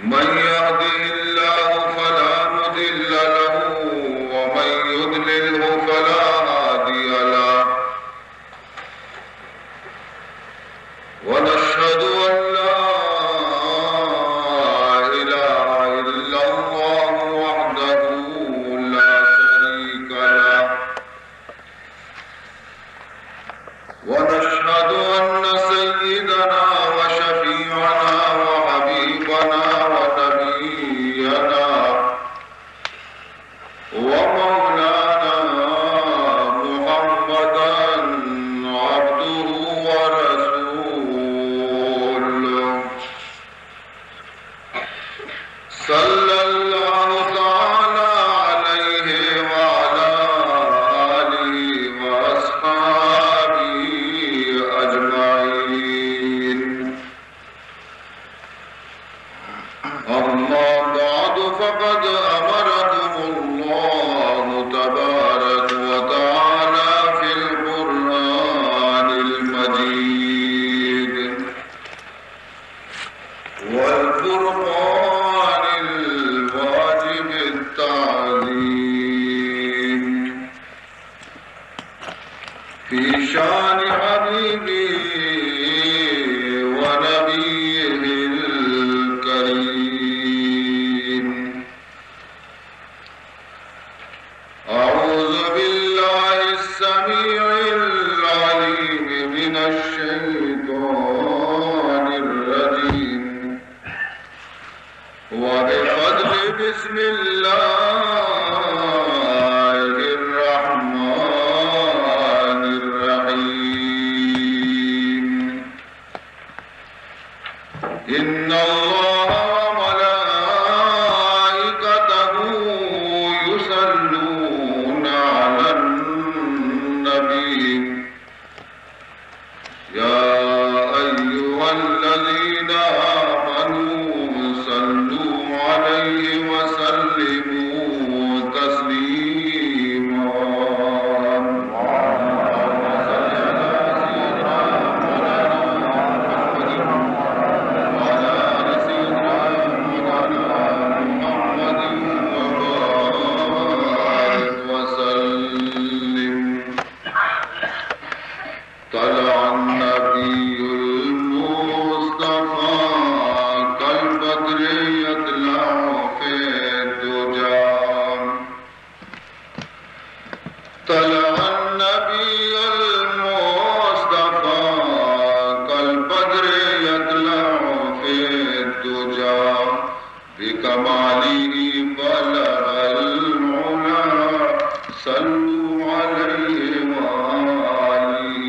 من يهده الله فلا مضل له ومن يضلله فلا هادي له. ونشهد أن لا إله إلا الله وحده لا شريك له. ونشهد أن سيدنا وشفيعنا وحبيبنا ونبينا ومولانا محمدا عبده ورسوله. صلى الله تعالى عليه وعلى آله وأصحابه أجمعين. أما بعد، فقد أمركم الله تبارك وتعالى في القرآن المجيد والفرقان الواجب التعظيم في شان حبيبه ونبيه الكريم. أعوذ بالله السميع العليم من الشيطان الرجيم. وبفضل بسم الله الرحمن الرحيم. إن الله وملائكته يصلون على النبي. يا أيها الذين آمنوا صلوا عليه وسلموا تسليما. وعلى آل سيدنا مولانا محمد وبارك وسلم. طلع النبي المصطفى كالبدر يطلع في الدجى. طلع النبي المصطفى كالبدر يطلع في الدجى. بكماله بلغ العلا، صلوا عليه وآله.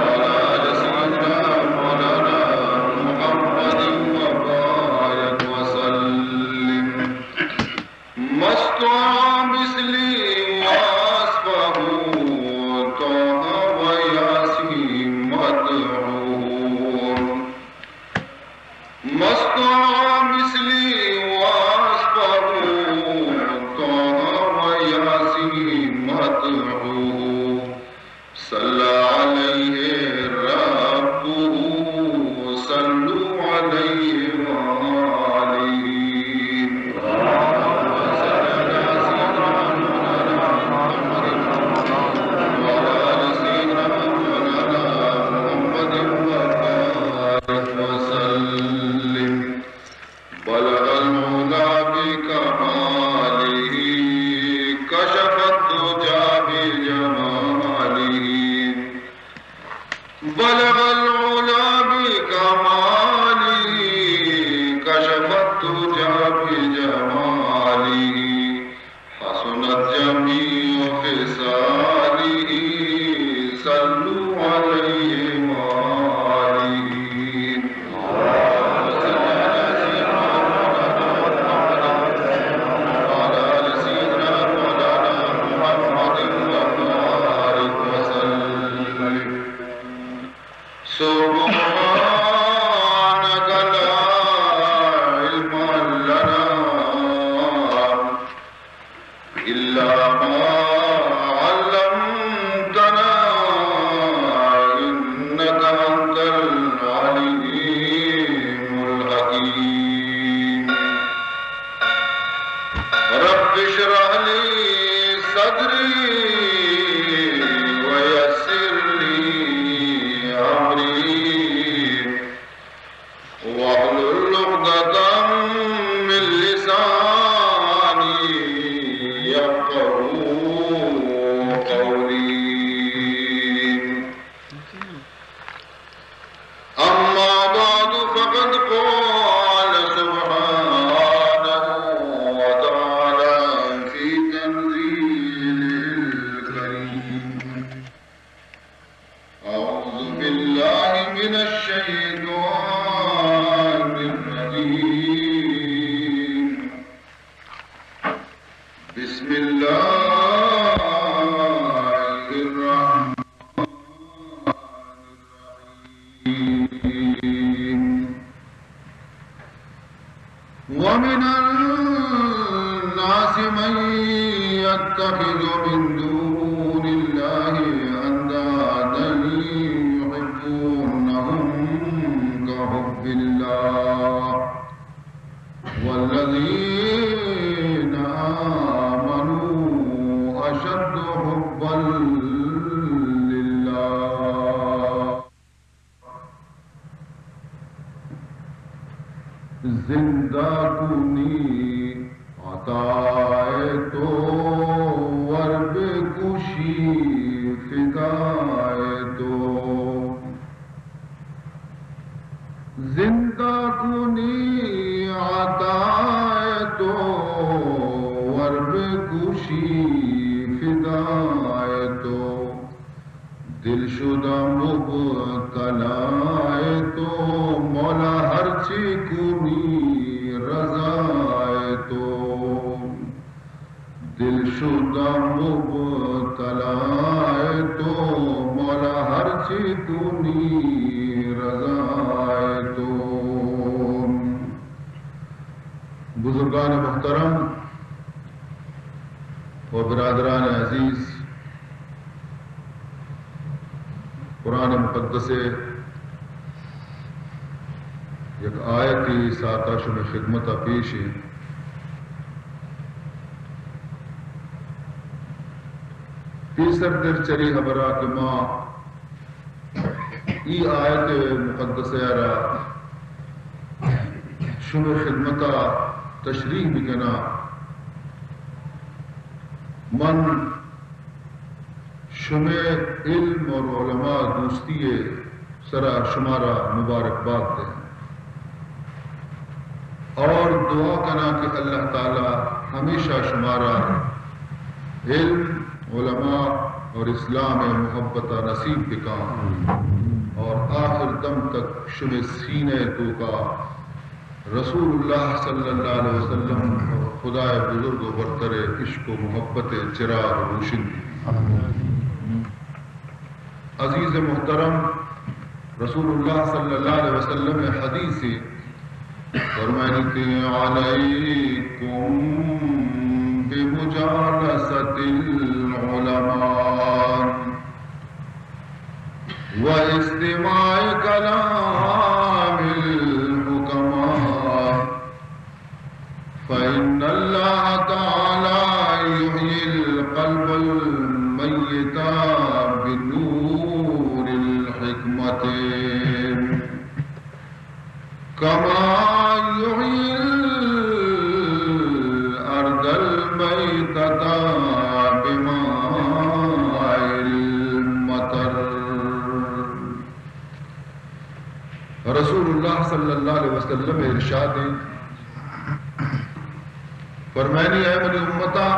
وعلى آل سيدنا مولانا محمد وبارك وسلم. ما استطاع مثلي وصفه طه وياسين مدحه. ما استطاع مثلي وصفه طه وياسين مدحه. صلى عليه ربه، صلوا عليه وآله. وعلى آل سيدنا مولانا محمد وبارك وسلم. بلغ العلا بكماله، كشف الدجى بجماله. بلغ العلا بكماله، كشف الدجى بجماله. حسنت جميع خصاله، صلوا عليه وآله. وعلى آل سيدنا مولانا محمد وبارك وسلم. سبحانك لا علم لنا إلا ما صدري ويسر لي أمري واحلل عقدة من لساني يفقهوا قولي. أما بعد، فقد قال سبحانه وتعالى في تنزيله الكريم: أعوذ بالله من الشيطان الرجيم. بسم الله الرحمن الرحيم. ومن الناس من يتخذ من دون الله أندادا يحبونهم كحب الله والذين آمنوا أشد حبا لله. زندہ کنی عطائے تو، ور بکشی فدائے تو. زندہ کنی عطائے تو، ور بکشی فدائے تو. دل شدہ مبتلائے تو، مولا ہرچی کنی رضائے تو. دل شدہ مبتلائے تو، مولا ہرچی کنی رضائے تو. بزرگان محترم و برادران عزیز، قرآن مقدس ءِ یک آیتے ساعتا شمئے خدمتا پیش ایں. پیسر در چرے ہبرا کہ ما اے آیت مقدسہ ءَ را شمئے خدمت ءَ تشریح بکناں. من شمئے علم اور علماء دوستی ءِ سرا شمارا مبارکباد دیں اور دعا کناں کہ اللہ تعالی ہمیشہ شمارا علم، علماء اور اسلام ءِ محبت ءَ نصیب بکاں اور آخر دم تک شمئے سینہ ءِ توکا رسول اللہ صلی اللہ علیہ وسلم اور خدائے بزرگ و برتر ءِ عشق و محبت ءِ چراغ روشن بی. عزیز محترم، رسول اللہ صلی اللہ علیہ وسلم ءِ حدیث فرمائیتے: علیکم بمجالسة العلماء واستماع كلام الحكماء، فإن الله تعالى يحيي القلب الميت بنور الحكمة، كما يحيي الأرض الميتة بماء المطر. رسول اللہ صلی اللہ علیہ وسلم ءِ ارشاد ایں، فرمائنی: اے منی امتا،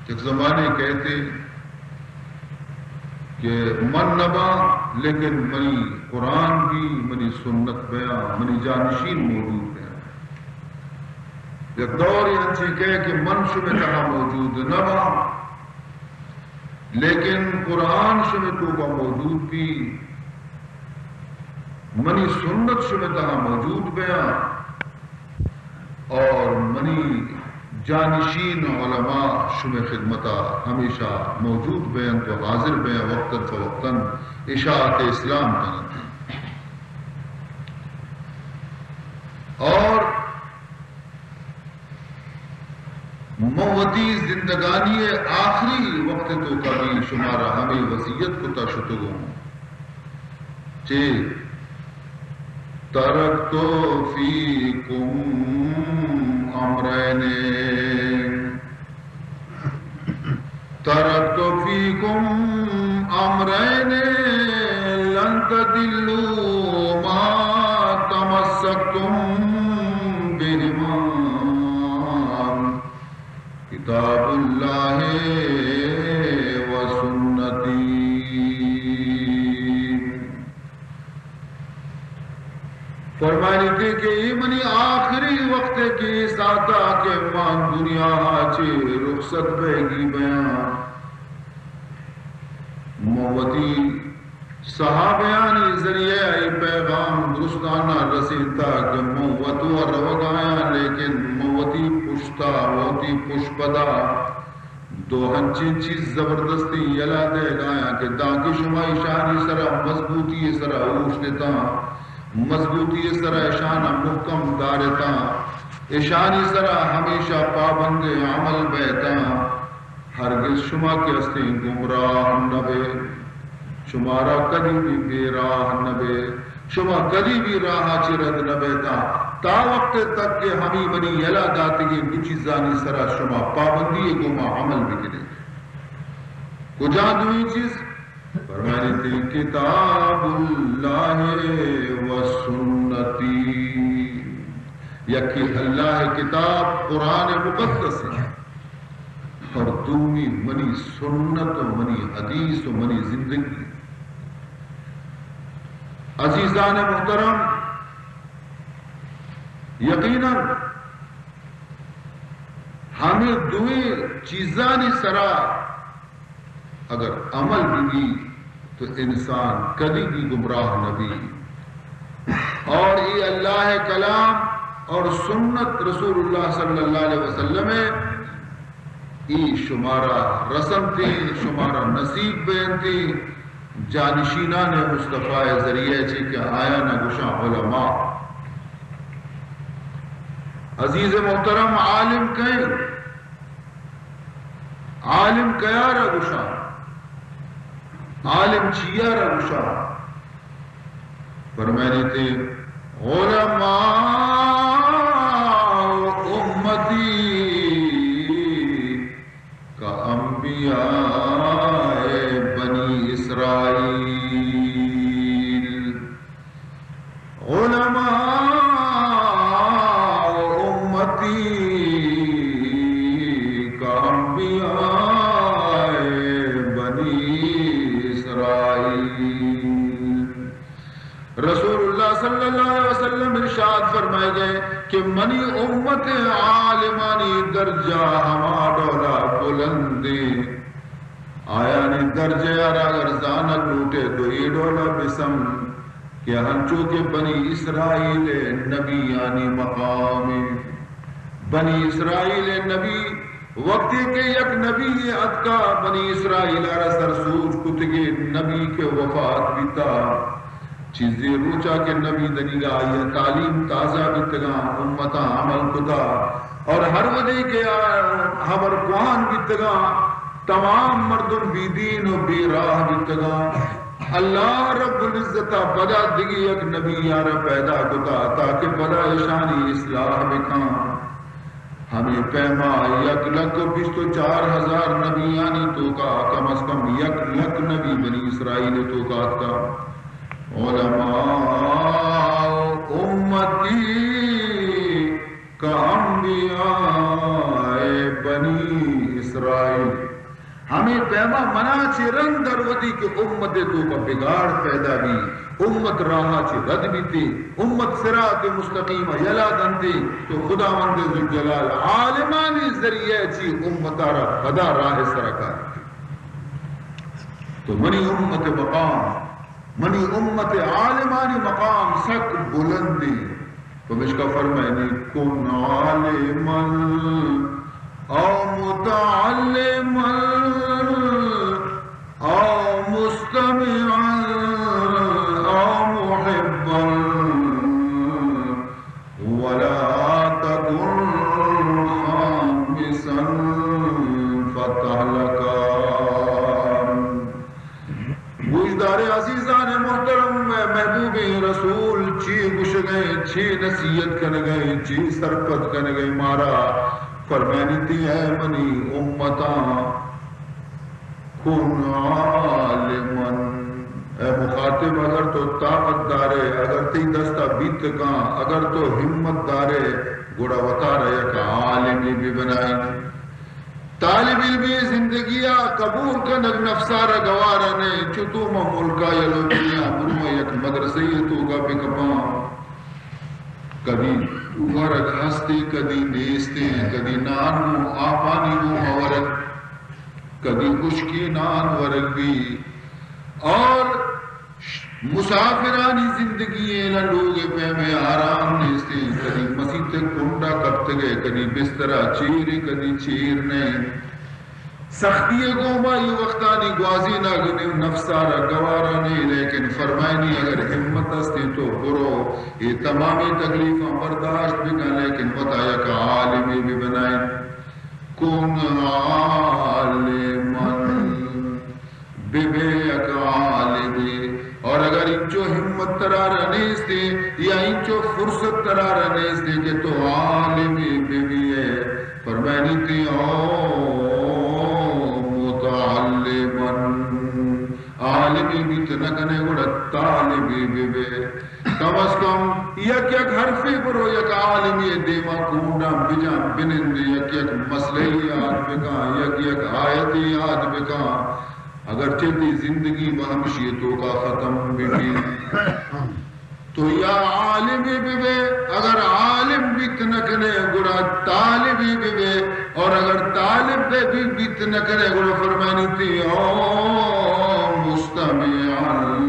یک زمانے کئیت کہ من نہ باں، لیکن منی قرآن بی، منی سنت بیاں، منی جانشین موجود بیاں. یک دورے انچیں کئیت کہ من شمئے تہا موجود نہ باں، لیکن قرآن شمئے توکا موجود بی، منی سنت شمئے تہا موجود بیاں اور منی جانشین علماء شمئے خدمتا ہمیشہ موجود بینت و حاضر بیاں، وقتاً فوقتاً اشاعت اسلام کننت. اور من وتی زندگانی ءِ آخری وقت ءِ توکا بھی شمارا ہمے وصیت کتا شتگوں۔ چے؟ ترکت فیکم امرین، ترکت فیکم امرین لن تضلوا ما تمسکتم بهما، کتاب اللہ و سنتی۔ فرمانی تھی کہ اے منی آخری وقت ءِ کہ اے ساعتا کہ من دنیا ءَ چہ رخصت بیگی بیاں، من وتی صحابیانی ذریعہ ءَ اے پیغام درستانا رسینتا کہ من وتو ءَ روگایاں، لیکن من وتی پشتا، وتی پشپدا دو ہنچیں چیز زبردستیں یلہ دئیگایاں کہ دانکہ شما اشانی سرا مضبوطی ءِ سرا اوشتتاں، مضبوطی ءِ سرا اشانا محکم دارتاں، اشانی سرا ہمیشہ پابند عمل بیتاں، ہرگز شما کہ ہستیں گمراہ نہ بے، شمارا کدی بھی بے راہ نہ بے، شما کدی بھی راہ ءَ چہ رد نہ بیتاں، تا وقت تک کہ ہمے منی یلہ داتگیں دو چیزانی سرا شما پابندی ءِ گوما عمل بکنے۔ کجا دوئیں چیز؟ فرمائنی تھی کتاب اللہ و سنتی، یکی اللہ ءِ کتاب قرآن مقدس ءَ، اور دومی منی سنت و منی حدیث و منی زندگی۔ عزیزان محترم، یقیناً ہمے دوئیں چیزانی سرا اگر عمل بہ بی تو انسان کدی بھی گمراہ نہ بی۔ اور اے اللہ ءِ کلام اور سنت رسول اللہ صلی اللہ علیہ وسلم ءِ، اے شمارا رسنتی، شمارا نصیب بینتی، جانشینان مصطفیٰ ءِ ذریعہ چہ کہ آیانا گوشاں علماء۔ عزیز محترم، عالم کئے؟ عالم کیارا گوشاں؟ عالم چیارا گوشاں؟ فرمائنی تھی علماء امتی کانبیاء بنی اسرائیل۔ علماء امتی کانبیاء بنی اسرائیل۔ رسول اللہ صلی اللہ علیہ وسلم ارشاد فرمائے گئے کہ منی امت ءِ عالمانی درجہ ہما ڈولا بلندیں، آیانی درجہ ءَ را اگر زانگ لوٹے تو اے ڈولا بسم کہ ہنچو کہ بنی اسرائیل ءِ نبیانی مقام ءَ، بنی اسرائیل ءِ نبی وقتی کہ یک نبی اتکا بنی اسرائیل ءَ را سرسوج کتگے، نبی کہ وفات بیتا، چیزے روچا کہ نبی دنیگا آئی ءِ تعلیم تازہ بیتگاں، امتاں عمل کتا، اور ہر وھدے کہ آ ہبر کوہان بیتگاں، تمام مردم بے دین و بے راہ بیتگاں۔ اللہ رب العزت ءَ پدا دگہ یک نبی ءَ را پیدا کتا تاکہ پدا اشانی اصلاح بکاں۔ ہمے پیما یک لکھ و بیست و چار ہزار نبیانی توکا کم از کم یک لکھ نبی بنی اسرائیل توکا اتکا۔ علماء امتی کانبیاء بنی اسرائیل۔ ہمے پیما منا چہ رند در وتی کہ امت ءِ توکا بگاڑ پیدا بی، امت راہ ءَ چہ رد بیتے، امت صراط مستقیم ءَ یلہ دنتے، تو خداوند ذوالجلال عالمانی ذریعہ چی امت ءَ را پدا راہ ءِ سرا کار۔ تو منی امت ءِ مقام، منی امت ءِ عالمانی مقام سک بلندیں۔ پمشکا فرمائنی، کن عالما او متعلما او مستمعا او محبا ولا تكن خامسا گوشدارے عزیزان محترم، اے محبوبیں رسول چی گوشگ ءَ اِنت، چی نصیحت کنگ ءَ اِنت، چی سرپد کنگ ءَ اِنت مارا؟ فرمائنیتی، اے منی امتاں، کن عالماً۔ اے مخاطب، اگر تو طاقت دارے، اگر تئی دستا بیت کاں، اگر تو ہمت دارے، گڑا وتارا یک عالمے بہ بنائیں۔ طالب علمی زندگی ءَ قبول کنگ نفسارا گوارا نہ اِنت۔ چو تو ما ملکا یلو بیا، برو یک مدرسہ ءِ توکا بکپاں۔ کدی ورگ ہستے، کدی نیستے، کدی نان گوں آپانی گوما ورگ، کدی خشکیں نان ورگ بی۔ اور مسافرانی زندگی اِنت، نہ لوگ ءِ پیم ءَ آرام نیست اِنت، کدی مسیت ءِ کنڈا کپتگ ئے، کدی بسترا چیر اِنت، کدی چیر نہ اِنت۔ سختی ءِ گوما اے وختانی گوازینگ نفسارا گوارا نہ اِنت، لیکن فرمائنی اگر ہمت است اِنت تو برو، اے تمامیں تکلیفاں برداشت بکن، لیکن وتا یک عالمے بہ بنائیں۔ کن عالماً، بہ بے یک عالمے، اور اگر انچو ہمت ترارا نیستے یا انچو فرصت ترارا نیستے کہ تو عالمے بہ بے ئے، فرمائنیتی، او متعلماً، عالمے بیت نہ کنے گڑا طالبے بہ بے۔ کم از کم یک یک حرفے برو یک عالمے دیما کونڈاں بجاں، بنند، یک یک مسئلہ یاد بکاں، یک یک آیتے یاد بکاں۔ اگرچہ تئی زندگی بہ ہمشی توکا ختم بہ بی، تو یا عالمے بہ بے، اگر عالم بیت نہ کنے گڑا طالبے بہ بے، اور اگر طالب بہ بی، بیت نہ کنے گڑا فرمائنیتی، او مستمعاً،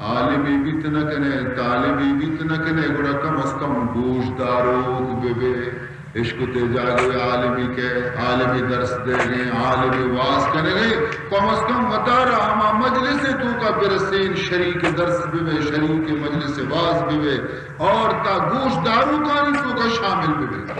عالمے بیت نہ کنے، طالبے بیت نہ کنے، گڑا کم از کم گوش داروک بہ بے۔ اشکتے جاگہے عالمے کہ عالمے درس دیگیں، عالمے واز کنگے، کم از کم وتارا ہما مجلس توکا برسین، شریک درس بہ بے، شریک مجلس واز بہ بے، اور تا گوش داروکانی توکا شامل بہ بے۔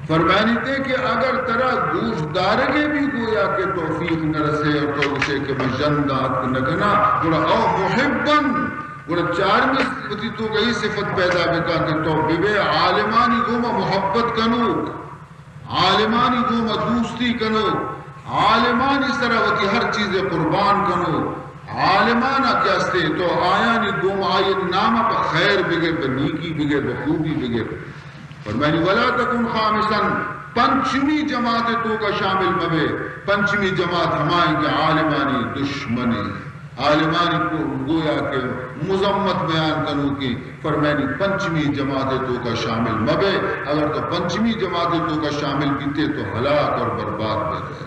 فرمائنیتے کہ اگر ترا گوش دارگے بی گویا کہ توفیق نہ رسے اور تو گوشے کہ من ژند اتک نہ کناں، گڑا او محباً، گڑا چارمی وتی توکا اے صفت پیدا بکا کہ تو بہ بے عالمانی گوما محبت کنوک، عالمانی گوما دوستی کنوک، عالمانی سرا وتی ہر چیزے قربان کنوک، عالمانا کہ استے تو آیانی گوما آئی ناما پہ خیر بگر، بہ نیکی بگر، بہ خوبی بگر۔ فرمانی، ولا تکن خامساً، پنچمی جماعت توکا شامل مبے۔ پنچمی جماعت ہمائیں کہ عالمانی دشمنے، عالمانی کو گویا کہ مذمت بیان کنوکیں۔ فرمانی، پنچمی جماعت توکا شامل مبے۔ اگر تو پنچمی جماعت توکا شامل بیتے تو ہلاک اور برباد بے۔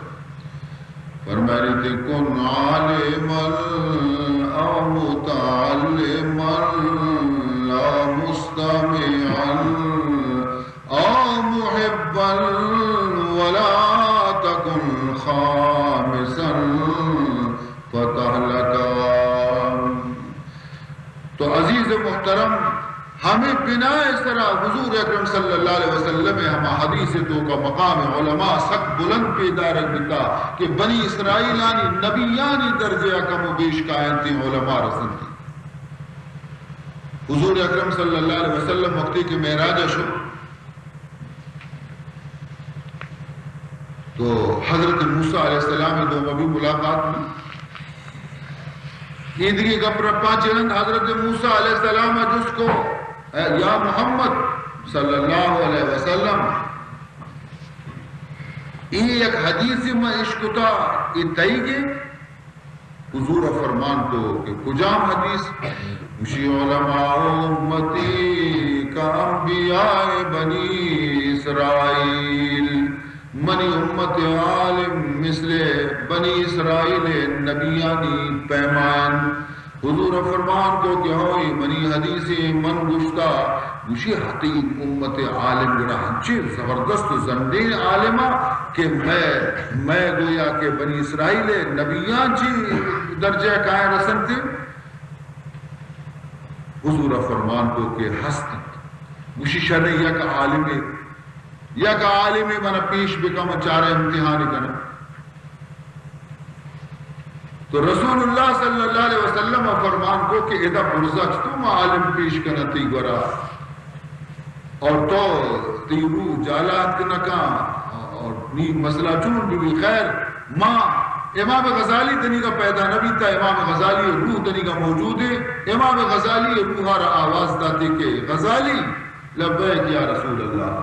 فرمائیتے، کن عالماً او متعلماً او مستمعاً او محباً ولا تکن خامساً فتہلکا۔ تو عزیز محترم، ہمے بنائے سرا حضور اکرم صلی اللہ علیہ وسلم ہما حدیث توکا مقام علماء سک بلند پیدارگ بیتا کہ بنی اسرائیلانی نبیانی درجہ کم و بیش کاینتی علماء رسنتی۔ حضور اکرم صلی اللہ علیہ وسلم وقتی کہ معراج شو، تو حضرت موسیٰ علیہ السلام دوما بھی ملاقات ہوئی۔ ایدگی گپ رپاں چہ رند حضرت موسیٰ علیہ السلام جست کو، اے یا محمد صلی اللہ علیہ وسلم، اے یک حدیث ما اشکتا، اے تئیگے؟ حضور فرمان کو کہ کجام حدیث؟ گوشی، علماء امتی کانبیاء بنی اسرائیل، منی امت عالم مثل بنی اسرائیل نبیانی پیما انت۔ حضور فرمان کو کہ ہوئی منی حدیث من گوشتا، گوشی، حقیر امت عالم گڑا ہنچیں زبردست و زنڈیں عالما کہ مئے، مئے گویا کہ بنی اسرائیل نبیاں چی درجہ کائیں رسنتی۔ حضور فرمان کو کہ ہست انت۔ گوشی، شریں یک عالمے یک عالمے منا پیش بکن، من چارہ امتحان کناں۔ تو رسول اللہ صلی اللہ علیہ وسلم ء فرمان کو کہ ادا برزا چتو ما عالم پیش کناں تئی گورا، اور تو تئی روح جالا اتک نہ کن، اور نی مسئلہ چون بی بی؟ خیر، ما امام غزالی تنیگا پیدا نہ بیتا، امام غزالی روح تنیگا موجود ہے۔ امام غزالی روح را آواز داتے کہ غزالی، لبیک یا رسول اللہ۔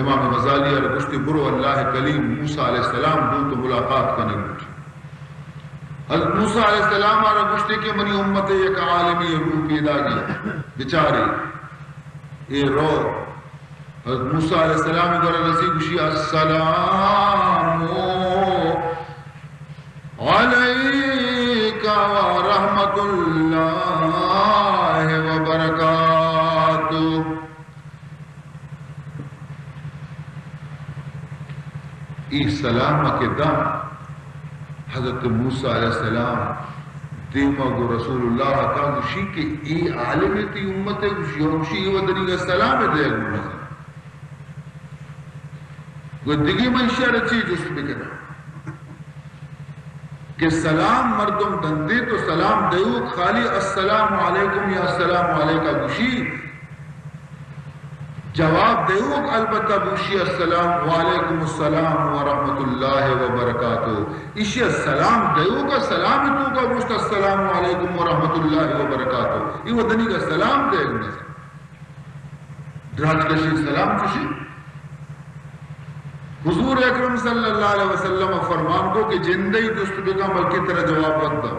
امام غزالی ء را گوشتی، برو اللہ ء کلیم موسی علیہ السلام گوں تو ملاقات کنگ بوت۔ حضرت موسی علیہ السلام ء را گوشتی کہ منی امت ء یک عالمی روح پیداگی، بچاری۔ اے رو حضرت موسی علیہ السلام ء گورا رسی، گوشی، السلام علیک و رحمت اللہ و برکاتہ۔ اے سلام کہ داں، حضرت موسی علیہ السلام دیما گو رسول اللہ کا گوشی کہ اے عالم تی امت ہے، گوشی، گوشی، اے ودنی کا سلام دے گو۔ گو دگی من شر چی جست بکناں؟ کہ سلام مردم دنتے تو سلام دیوک خالی السلام علیکم یا السلام علیکہ گوشی، جواب دیوک البتہ گوشی السلام وعلیکم السلام ورحمۃ اللہ وبرکاتہ۔ ایشی سلام دیوک سلام تو کا گوشت السلام علیکم ورحمۃ اللہ وبرکاتہ۔ یہ ودنی کا سلام دیوک نہ۔ دراج کشی سلام چوشی۔ حضور اکرم صلی اللہ علیہ وسلم فرمان کو کہ جندئی جست بکن بلکہ ترا جواب وت داں۔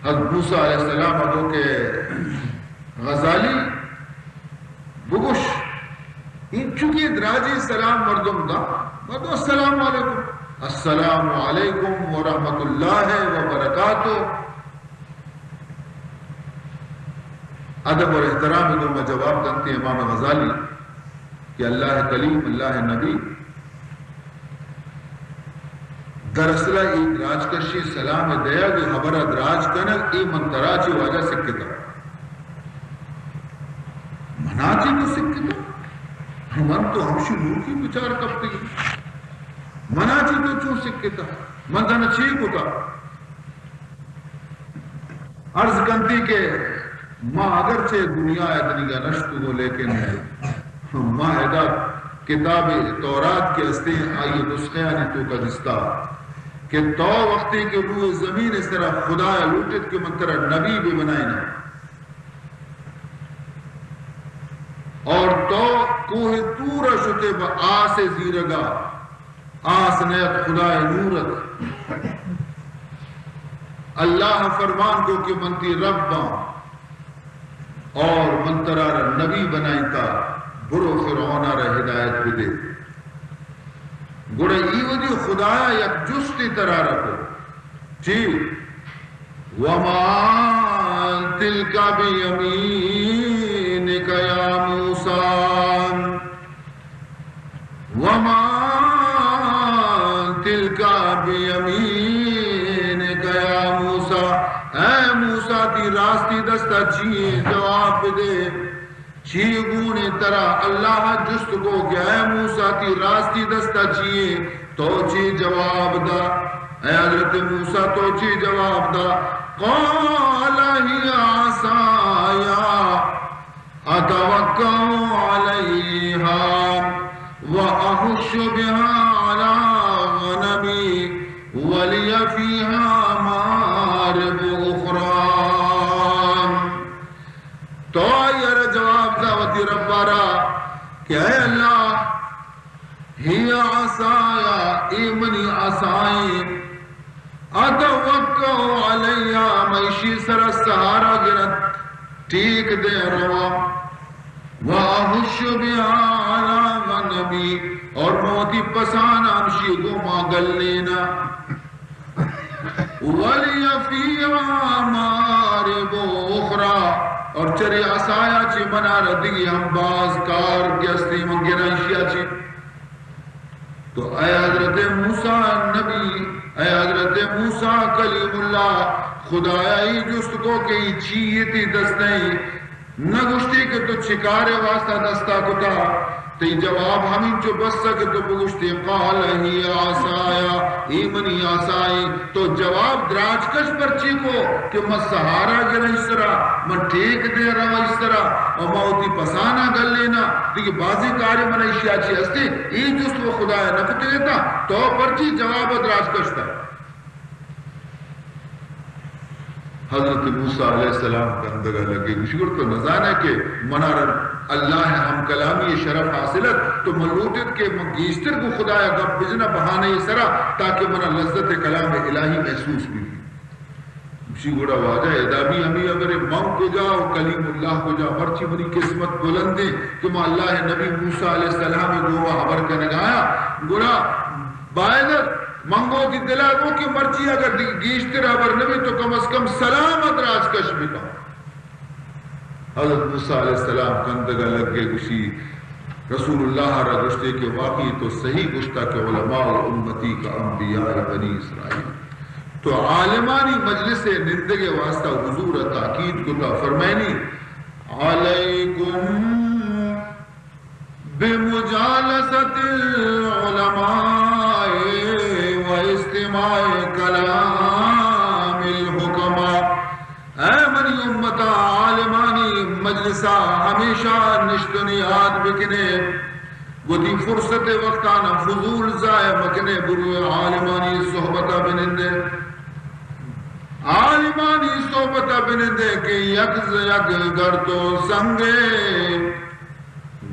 حضرت موسی علیہ السلام کو کہ غزالی بگوش، انچو کہ دراجی سلام مردم دا، مردم السلام علیکم، السلام علیکم ورحمۃ اللہ وبرکاتہ۔ ادب اور احترام ء گوما جواب دنت امام غزالی کہ اللہ کلیم، اللہ نبی، دراصل اے دراج کشی سلام ء دیگ ء حبر ء دراج کنگ، اے من ترا چی واجہ سکتا؟ منا چی تو سکتا؟ من تو ہمشی نوکی بچار کپتگی۔ منا چی تو چون سکتا؟ من تنا چی کتا؟ عرض کنتی کہ ما اگرچہ دنیا ء دنیگا نشتگو، لیکن ما ادا کتاب تورات کہ استیں، آئی نسخیانی توکا دستا کہ تو وقتی کہ روئے زمین سرا خدایا لوٹت کہ من ترا نبی بہ بنائیناں، اور تو کوہ طور شتے بہ آس زیرگا، آس نیت، خدائے نور ات۔ اللہ فرمان کو کہ من تی رب آں اور من ترا را نبی بنائیتا، برو فرعون را ہدایت بدے۔ گڑا ای ودی خدایا یک جستی ترا را کو۔ چی؟ وما تلك بيمينك يا موسى۔ وما تلك بيمينك يا موسى۔ اے موسیٰ، تی راستی دستا چی ایں؟ جواب بدے۔ چی گونے ترا؟ اللہ جست کو کہ اے موسیٰ، تی راستی دستا چی ایں؟ تو چی جواب دا؟ اے حضرت موسیٰ، تو چی جواب دا؟ قال هي عصاي أتوكأ عليها وأهش بها على غنمي ولي فيها مآرب أخرى۔ تو آئی ء را جواب دا وتی رب ء را کہ اے اللہ، هي عصاي، اے منی عصا ایں، أتوكأ عليها، من ایشی سرا سہارا گرت، ٹیک دے رواں، وأهش بها على غنمي، اور من وتی پسانا ہمشی گوما گلیناں۔ ولي فيها مآرب أخرى، اور چرے عصایا چی منارا دگی ہم باز کار کہ ہستی من گراں ایشیا چی۔ تو اے حضرت موسیٰ نبی، اے حضرت موسیٰ کلیم اللہ، خدایا ای جست کو کہ ای چی تی دستیں؟ نہ گوشتی کہ تو چکارے واسطہ دستا کتا؟ تئی جواب ہمینچو بس کہ تو بگوشتی، قال هي عصاي، اے منی عصائیں۔ تو جواب دراج کش پرچی کو کہ من سہارا گرا ایشی سرا، من ٹیک دے روا ایشی سرا، اور من وتی پسانا گلینا، دیگہ بازی کارے من ایشیا چی ہستے، اے جست و خدایا نہ کتگتا، تو پرچی جواب دراج کشتا؟ حضرت موسیٰ علیہ السلام کندگا لگے، گوشی، گڑا تو نزانے کہ منارا اللہ ہم کلامی شرف حاصل ات، تو من لوٹت کہ من گیشتر گوں خدایا گپ بجنا بہانے سرا، تاکہ منا لذت کلام الہی محسوس بی۔ گوشی، گڑا واجہ ادا بھی ہمیں اگر من کجا و کلیم اللہ کجا، مرچی منی قسمت بلندیں کہ من اللہ نبی موسیٰ علیہ السلام گوما حبر کنگایا، گڑا باید ات من گوں وتی دلا گوں کہ مرچی اگر دگہ گیشتر ہبر نہ بیت تو کم از کم سلام ء دراج کش بکن۔ حضرت موسیٰ علیہ السلام کندگ ء لگے، گوشی، رسول اللہ ء را گوشتے کہ واقعی تو صحیح گوشتا کہ علماء امتی کا انبیاء بنی اسرائیل۔ تو عالمانی مجلس ء نندگ ء واسطہ حضور ء تاکید کتا، فرمائنی، علیکم بمجالسة العلماء واستماع كلام الحكماء۔ اے منی امتا، عالمانی مجلسا ہمیشہ نشتنی یاد بکنے، وتی فرصت وقتانا فضول ضائع مکنے، بروے عالمانی صحبتا بنندے۔ عالمانی صحبتا بنندے کہ یک ز یک گر تو سنگے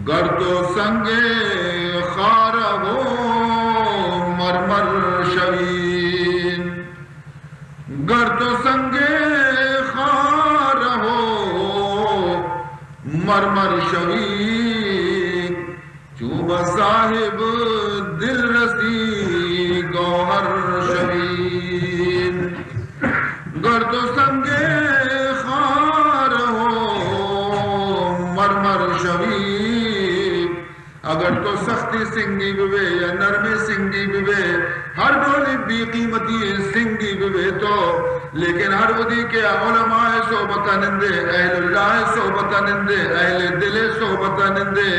گر تو سنگے خارہ و مرمر شوی، گر تو سنگے خارہ و مرمر شوی، چون بہ صاحب دل رسی گوہر شوی۔ گر تو سنگے خارہ و مرمر شوی، اگر تو سختی سنگی ببے یا نرمی سنگی ببے، ہر ڈولی بے قیمتی سنگی ببے تو، لیکن ہر وھدی کہ علماء صحبت نندے، اہل اللہ صحبت نندے، اہل دل صحبت نندے،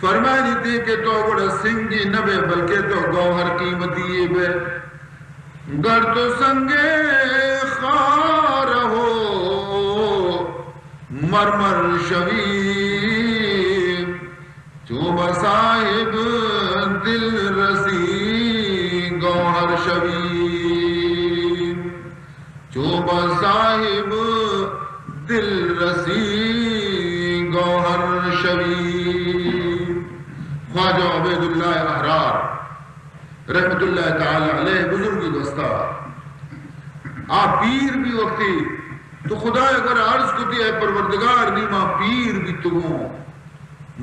فرمائنی تئی کہ تو گڑا سنگی نہ بے، بلکہ تو گوہر قیمتی بے۔ گر تو سنگے خارہ و مرمر شوی، چون بہ صاحب دل رسی گوہر شوی۔ چون بہ صاحب دل رسی گوہر شوی۔ خواجہ عبیداللہ احرار رحمت اللہ تعالی علیہ بزرگی گوستا، آ پیر بی وقتی تو خدایا گورا عرض کتی، اے پروردگار، نی ما پیر بیتگوں،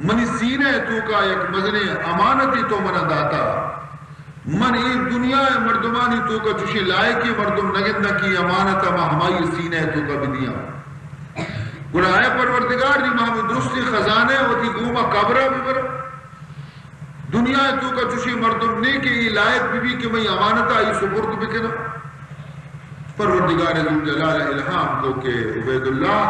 منی سینہ ء توکا یک مزنیں امانتے تو منا داتا۔ من اے دنیا ء مردمانی توکا چوشیں لائقیں مردم نہ گنداں کہ اے امانت ء ما ہمائی سینہ ء توکا بدیاں۔ گڑا اے پروردگار، نی ما ہمے درستیں خزانہ ء وتی گوما قبر ء ببراں۔ دنیا ء توکا چوشیں مردم نے کہ اے لائق بہ بی کہ مئی امانت ء آئی سپرد بکناں۔ پروردگار ذوالجلال ء الہام کو کہ عبید اللہ،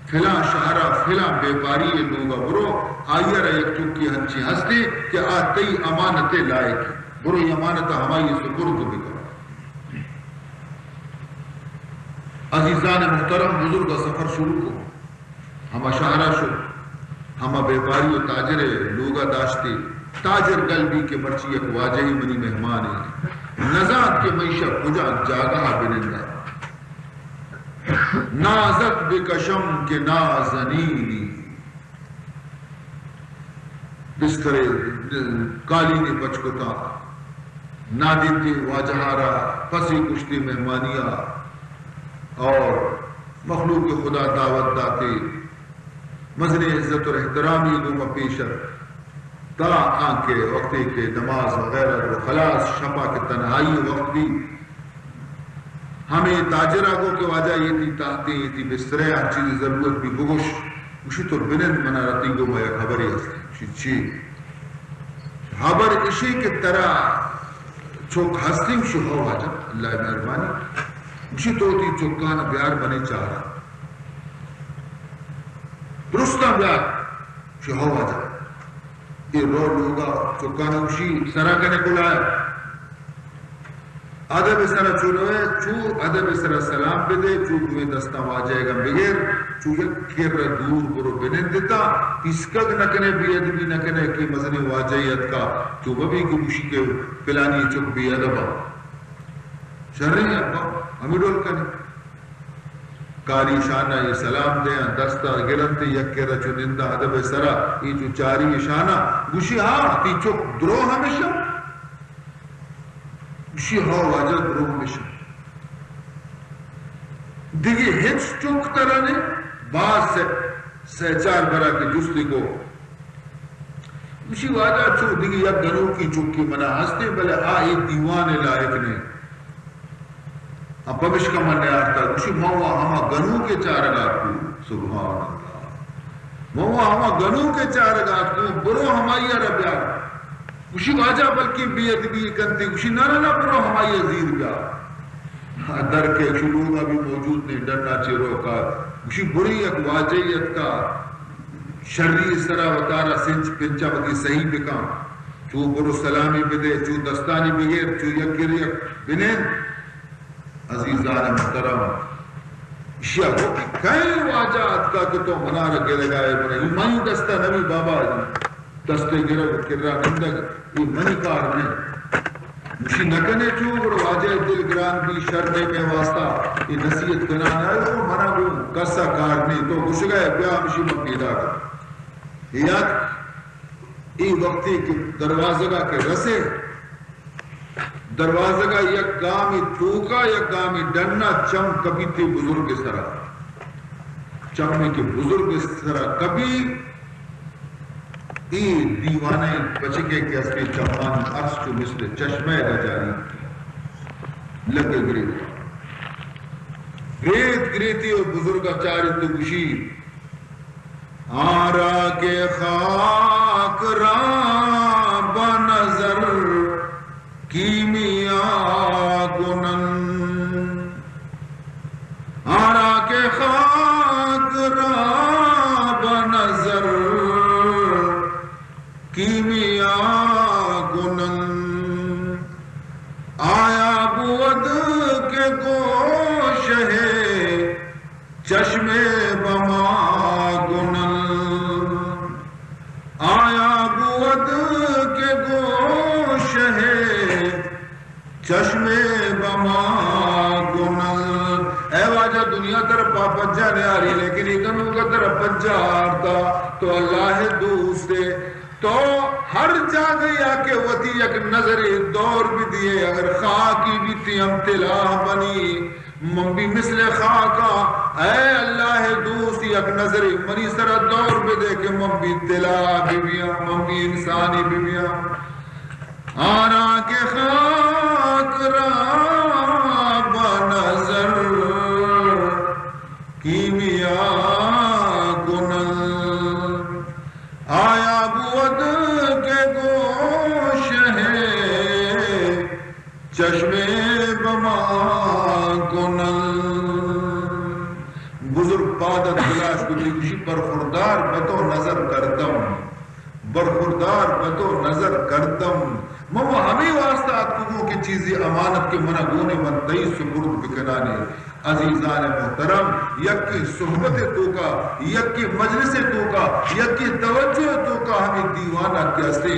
فلاں شہر ء فلاں بیپاری ء لوگ ء برو، آئی ء را یک چکی ہنچیں ہستے کہ آ تئی امانت ء لائق انت، برو اے امانت ء ہمائی ء سپرد بکن۔ عزیزان محترم، بزرگ ء سفر شروع کو، ہما شہر ء شت، ہما بیپاری و تاجر ء لوگ ء داشتے۔ تاجر گل بی کہ مرچی یک واجہے منی مہمان انت، نزانت کہ من ایشا کجا جاگہ ء بننداں۔ نازک بکشم کہ نازنینی، بسترے کالینے پچ کتاں، نادینتے واجہارا پسے کشتے مہمانیا اور مخلوق خدا دعوت داتے، مزنیں عزت اور احترامی گوما پیش ات۔ تا آنکہ وقتے کہ نماز وغیرہ رو خلاص، شپا کہ تنہائی وقت بی، ہمے تاجرا گو کہ واجہ، اے تئی تہتے، اے تئی بسترے، ہر چیزے ضرورت بی بگوش۔ گوشی تو بنند، منا رتی گوما یک خبرے ہست۔ گوشی چی؟ خبر اشی کہ ترا چک ہستی؟ گوشی ہو واجہ، اللہ مہربانی۔ گوشی تو تئی چکان بیار منی چارا۔ بیا۔ شی ہو واجہ۔ اے رو لوگا چکانا گوشی سرا کنے کلایا۔ ادب سرا چو روئے، چو ادب سرا سلام بدے، چو دوئیں دستاں واجہ گا بگر، چو یک کر دور برو بنندتا، پیسکگ نکنے، بے ادبی نکنے کہ مزنیں واجہ اتکا، چو مبی کہ گوشی کہ پلانی چک بے ادبا۔ شریں ابا، ہمیں ڈول کنے۔ کاری شان ء سلام دیاں، دست ء گرنت، یک کرا چو ننداں ادب ء سرا، اے چو چاری شان ء گوشی، ہاں، تی چک درو ہمیشہ؟ گوشی، ہو واجہ، درو ہمیشہ۔ دگہ ہچ چک ترا نے؟ باز سے، سے چار برا کہ جستی کو۔ گوشی، واجہ، چو دگہ یک گنوکی چکی منا ہستے، بلے آ اے دیوان ء لائق نے۔ آ پمشکا من نیارتا۔ گوشی، من وا ہما گنوک ء چارگا اتکوں۔ سبحان اللہ۔ من وا ہما گنوک ء چارگا اتکوں، برو ہمائی ء را بیار۔ گوشی، واجہ، بلکیں بے ادبی کنتے۔ گوشی، نہ، نہ، نہ، برو ہمائی ء زیر بیار۔ در کے شلوغ ابھی موجود نہیں، ڈنا چے روکا۔ گوشی، بری یک واجہ اتکا۔ شری سرا وتارا سنچ پنچا وتی سہی بکن۔ چو برو سلامی بدے، چو دستانی بگر، چو یک گر یک بنند۔ عزیزان محترم، اشیا گو کہ کئے واجہ اتکا کہ تو منارا گرگا ہے، بنا، یہ منی دستا نبی بابا، دستے گرگ، کرا نندگ، یہ منی کار نہیں۔ گوشی نہ کنے چو، گڑا واجہ ء دل گران بی، شر نے مئے واسطہ، اے نصیحت کنان آئے، او منا گوں کس ء کار نے، تو گوشگا ئے، بیا ہمشی من پیداک۔ یات اے وقتی کہ دروازگا کہ رسے، دروازگا یک گامی توکا، یک گامی ڈنا چم کپیتے بزرگ سرا۔ چمے کہ بزرگ سرا کپی، اے دیوانہ ء بچکے کہ استے چمانی ارس چو مثل چشمہ ء جاری لگے گریت۔ گریت گریتی و بزرگ ء چارت و گوشی، آرا کہ خاک را بہ نظر کیمیا کنن، آرا کہ خاک را بہ نظر کیمیا کنن، آیا بود کہ گوشہ چشمے بما کنن، آیا بود کہ گوشہ چشمے بما کنن۔ اے واجہ، دنیا تر پا پجا نیاری، لیکن اے گنوک تر پجا آرتا۔ تو اللہ دوست ئے، تو ہر جاگہ یا کہ وتی یک نظرے دور بدیے، اگر خاکی بیتی ہم تلاہ بنی۔ من بی مثل خاکا، اے اللہ دوست، یک نظرے منی سرا دور بدے کہ من بی تلاہ ببیاں، من بی انسانی ببیاں۔ آرا کہ خاک را بہ نظر کیمیا کنن، آیا بود کہ گوشہ چشمے بما کنن۔ بزرگ پادت بلاش کتی، گوشی، برخوردار بہ تو نظر کردم، برخوردار بہ تو نظر کردم۔ من و ہمے واسطہ اتکگوں کہ چیزے امانت کہ منا گونے، من تئی سپرد بکنانے۔ عزیزان محترم، یکے صحبت توکا، یکے مجلس توکا، یکے توجہ توکا ہمے دیوانہ کہ استے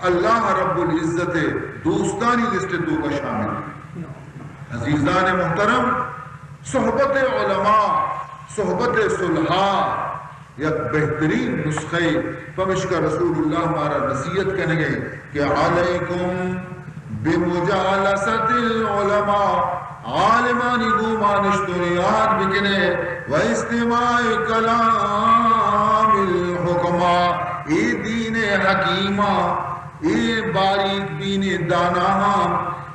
اللہ رب العزت دوستانی لسٹ توکا شامل۔ عزیزان محترم، صحبت علماء، صحبت صلحاء، یک بہترین نسخہ ئے، پمشکا رسول اللہ مارا نصیحت کنگے کہ علیکم بمجالسۃ العلماء، عالمانی گوما نشتن یاد بکنے و استماع کلام الحکماء، اے دین حکیماں، اے باریک بین داناہاں،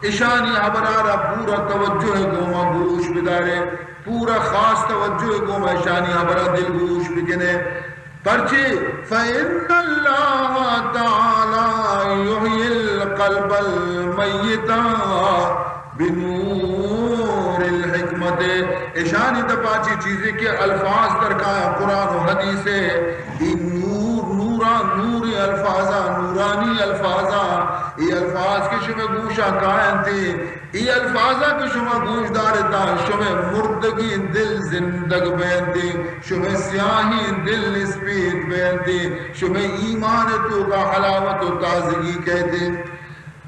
اشانی حبرارا پورا توجہ گوما گوش بدارے۔ پورا خاص توجہ گوما اشانی حبرا دلگوش بکنے۔ پرچے؟ فإن اللہ تعالی یحیی القلب المیت بنور الحکمہ۔ حکمت ءَ، اشانی دپا چی چیزے کہ الفاظ درکایاں قرآن و حدیث ءَ، ای نور، نورا، نور الفاظاں، نورانی الفاظاں، ای الفاظ کہ شمئے گوشاں کاینت، ای الفاظاں کہ شما گوش دارتاں، شمئے مردگیں دل زندگ بینت، شمئے سیاہیں دل اسپیت بینت، شمئے ایمان توکا حلاوت و تازگی کئیت۔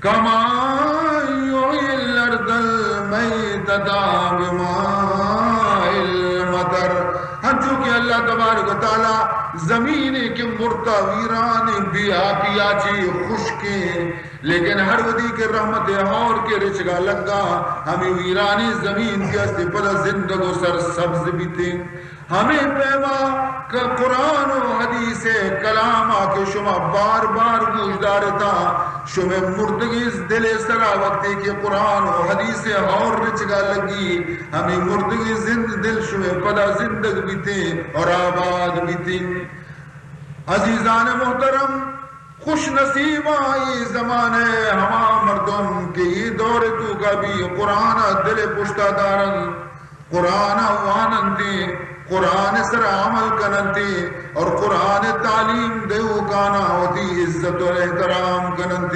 كمن يحيي الأرض الميتة بماء المطر، ہنچو کہ اللہ تبارک و تعالی زمینے کہ مرتا، ویرانیں، بے آپیا چی، خشکیں، لیکن ہر وھدی کہ رحمت ہور کہ رچگا لگا، ہمے ویرانیں زمین کہ است پدا زندگ و سرسبز بیتیں۔ ہمے پیما کہ قرآن و حدیث کلاما کہ شما بار بار گوش دارتاں، شمئے مردگیں دل سرا وقتی کہ قرآن و حدیث ہور رچگا لگی، ہمے مردگیں زند دل شمئے پدا زندگ بیتیں اور آباد بیتیں۔ عزیزان محترم، خوش نصیباں اے زمانہ ءِ ہما مردم کہ اے دور ءِ توکا بی قرآن ءَ دل ءِ پشتا دارنت، قرآن ءَ واننت، قرآن ءِ سرا عمل کننت اور قرآن ءِ تعلیم دیوکاناں وتی عزت و احترام کننت۔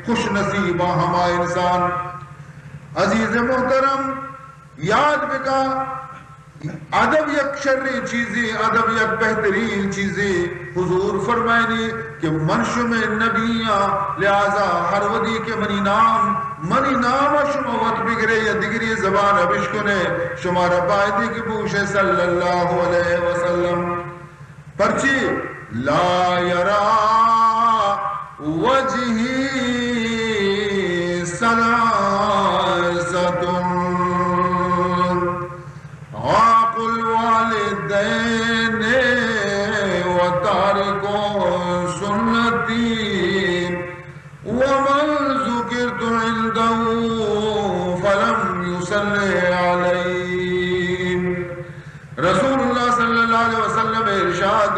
خوش نصیباں ہما انسان۔ عزیز محترم، یاد بکن، ادب یک شریں چیزے، ادب یک بہترین چیزے۔ حضور فرمائنی کہ من شمئے نبی آں، لہذا ہر وھدی کہ منی نام، منی نام ءَ شما وت بگرے یا دگری زبان ءَ بشکنے، شمارا بایدی کہ بوشے صلی اللہ علیہ وسلم۔ پرچی؟ لا يرى وجهي ثلاثة، عاق الوالدين وتارك سنتي، ومن ذكرت عنده فلم يصل علي۔ رسول اللہ صلی اللہ علیہ وسلم ارشاد،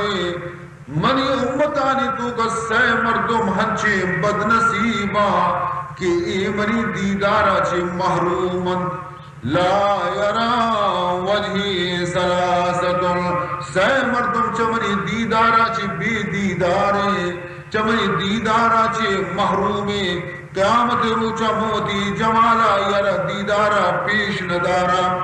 منی امتانی توکا سئے مردم ہنچیں بدنصیباں کہ اے منی دیدارا چہ محروم انت۔ لا يرى وجهي ثلاثة، سئے مردم چہ منی دیدارا چہ بے دیداریں، چہ منی دیدارا چہ محرومیں۔ قیامت روچا من وتی جمالا آئی را دیدارا پیش نداراں۔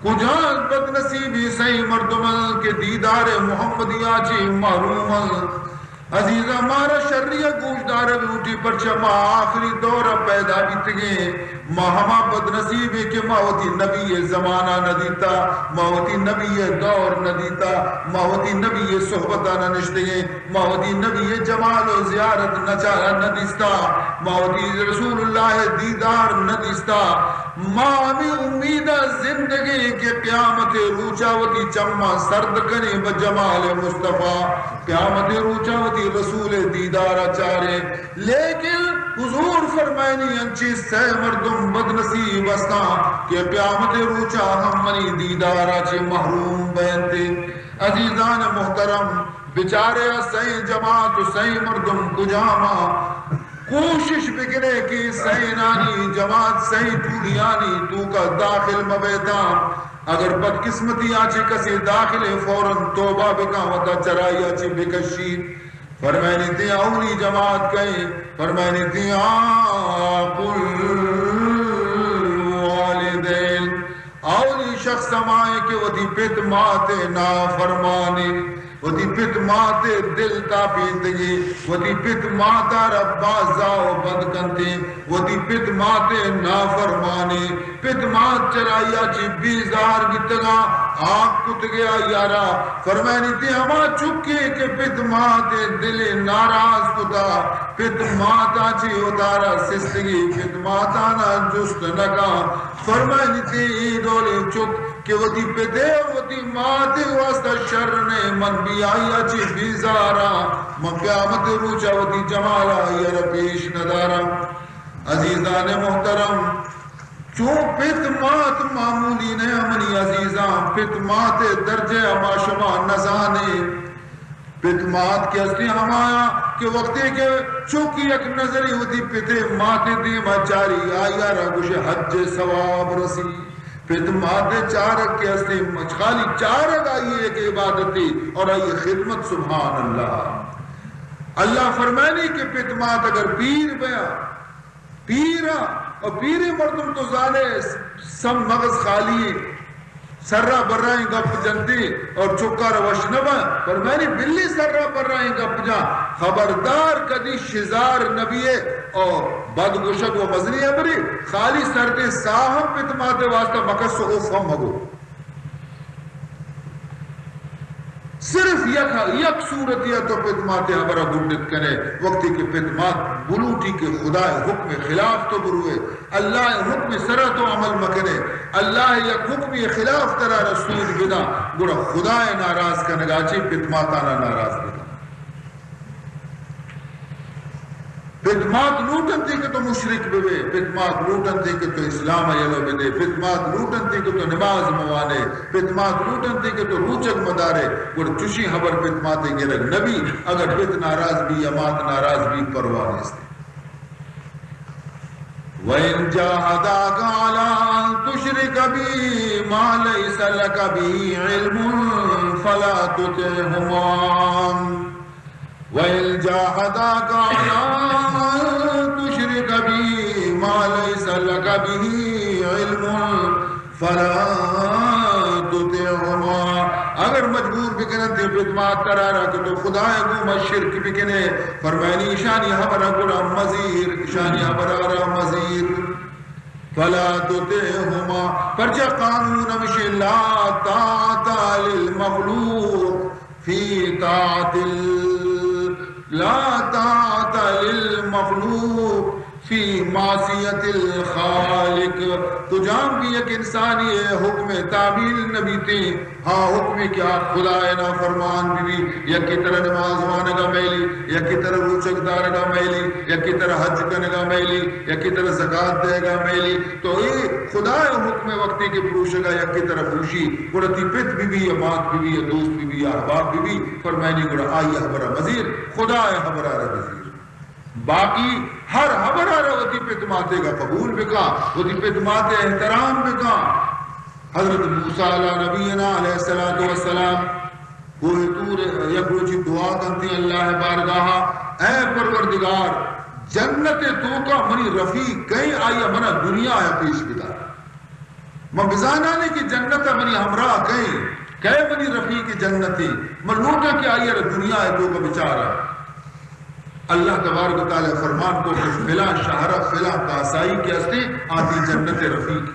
کجا بدنصیبی سئیں مردم انت کہ دیدار محمدیا چہ محروم انت۔ عزیزاں، مارا شری ءَ گوش دارگ لوٹی، پرچا ما آخری دور ءَ پیدا بیتگیں۔ ما ہما بدنصیبیں کہ ما وتی نبی ءِ زمانہ نہ دیتا، ما وتی نبی ءِ دور نہ دیتا، ما وتی نبی ءِ صحبت ءَ نہ نشتگیں۔ ما وتی نبی ءِ جمال و زیارت نہ چا-، نہ دیستا، ما وتی رسول اللہ ءِ دیدار نہ دیستا۔ ما ہمے امید ءَ زندگیں کہ قیامت ءِ روچا وتی چماں سرد کنیں بہ جمال مصطفی، قیامت ءِ روچا وتی رسول ءِ دیدار ءَ چاریں۔ لیکن حضور فرمائنی، انچیں سئے مردم بدنصیب استاں کہ قیامت ءِ روچا ہم منی دیدار ءَ چہ محروم بینت۔ عزیزان محترم، بچارے آ سئیں جماعت و سئیں مردم کجام آں؟ کوشش بکنے کہ سئینانی جماعت، سئیں ٹولیانی توکا داخل مبیتاں۔ اگر بدقسمتی آ چہ کسے داخل ایں، فوراً توبہ بکاں، وتا چرائی آ چہ بکشی۔ فرمائنی تی اولی جماعت کئے؟ فرمائنی تی عاق الوالدین۔ اولی شخص ہمائیں کہ وتی پت مات ءِ نافرمانی، وتی پت مات ءِ دل تاپینتگی، وتی پت مات ءَ را بازا و بند کنتی، وتی پت مات ءِ نافرمانی، پت مات چرائی ءَ چہ بیزار بیتگاں، آگ کتگے آئی ءَ را۔ فرمائنی تی ہما چکے کہ پت مات ءِ دل ءَ ناراض کتا، پت مات ءَ چہ وتارا سستگی، پت ماتانا جست نکاں۔ فرمائنی تی اے ڈولیں چک کہ وتی پتے و وتی ماتے واسطہ شر نے، من بی آئی ءَ چہ بیزاراں، من قیامت روچا وتی جمالا آئی ءَ را پیش نداراں۔ عزیزان محترم، چو پت مات معمولی نہ، منی عزیزاں، پت مات ءِ درجہ ءَ ما شما نزانیں۔ پت مات کہ ہستی ہمایا کہ وقتے کہ چک یک نظری وتی پتے ماتے دیما چاری، آئی ءَ را گوشے حج ثواب رسی۔ پت مات چارگ کہ ہستے، خالی چارگ آئی ایک عبادتے اور آئی خدمت، سبحان اللہ۔ اللہ فرمانی کہ پت مات اگر پیر بیاں، پیر آں، اور پیریں مردم تو زانے سم مغز خالی ہیں، سرا برائیں گپ جنتے اور چکار وش نہ باں۔ فرمانی بلی سرا برائیں گپ جاں، خبردار کدی شزار نبیے اور بد گوشگ و مزنی امرے، خالی سردیں ساہ ہم پت ماتے واسطہ مکس و اف ہم مگو۔ صرف یک، یک صورتی ء تو پت ماتے ہبرا گڈت کنے، وقتی کہ پت مات بلوٹی کہ خدا ء حکم خلاف تو بروے، اللہ ء حکم سرا تو عمل مکنے، اللہ ء یک حکمی خلاف ترا رسول بدا، گڑا خدا ء ناراض کنگا چی پت ماتانا ناراض بدا۔ پت مات لوٹنتی کہ تو مشرک ببے، پت مات لوٹنتی کہ تو اسلام ء یلو بدے، پت مات لوٹنتی کہ تو نماز موانے، پت مات لوٹنتی کہ تو روچگ مدارے، گڑا چشیں ہبر پت ماتے گرگ نبی، اگر پت ناراض بی یا مات ناراض بی، پرواہ نیست۔ وَإِنْ جَاهَدَاكَ عَلَىٰ أَنْ تُشْرِكَ بِي مَا لَيْسَ لَكَ بِهِ عِلْمٌ فَلَا تُطِعْهُمَا، وَإِنْ جَاهَدَاكَ عَلَىٰ أَنْ تُشْرِكَ بِي مَا لَيْسَ لَكَ بِهِ عِلْمٌ فَلَا تُطِعْهُمَا۔ اگر مجبور بکننت پت مات ترا را کہ تو خدا ء گوما شرک بکنے، فرمائنی ایشانی ہبرا گڑا مزیر، ایشانی ہبرا را مزیر۔ فَلَا تُطِعْهُمَا، پرچا قانون ہمشی، لَا طَاعَةَ لِلْمَخْلُوقِ فِي طَاعَةِ ال-، لَا طَاعَةَ لِلْمَخْلُوقِ فِي مَعْصِيَةِ الْخَالِقِ۔ کجام بھی یک انسانی ء حکم تعمیل نہ بیتیں، ہا حکمی کہ آ خدا ء نافرمان بہ بی، یکے ترا نماز وانگا میلی، یکے ترا روچگ دارگا میلی، یکے ترا حج کنگا میلی، یکے ترا زکات دئیگا میلی، تو اے خدا ء حکم ء وقتی کہ پروشگا یکے ترا پروشی، گڑا تی پت بہ بی یا مات بہ بی یا دوست بہ بی یا احباب بہ بی، فرمائنی گڑا آئی ہبرا مزیر، خدا ء ہبرا را بزیر۔ باقی ہر ہبرا را وتی پت ماتے گا قبول بکا، وتی پت ماتے احترام بکا۔ حضرت موسیٰ علی نبینا علیہ الصلوۃ والسلام کوہ طور یک روچی دعا کنتی اللہ بارگاہا، اے پروردگار، جنت توکا منی رفیق کئے، آیا منا دنیا ء پیش بدار۔ من بزانانے کہ جنت ء منی ہمراہ کئے، کئے منی رفیق جنتی، من لوٹاں کہ آئی ء را دنیا ء توکا بچاراں۔ اللہ تبارک و تعالی فرمان کو کہ فلاں شہر ء فلاں کاسائی کہ ہستے، آ تئی جنت ء رفیق۔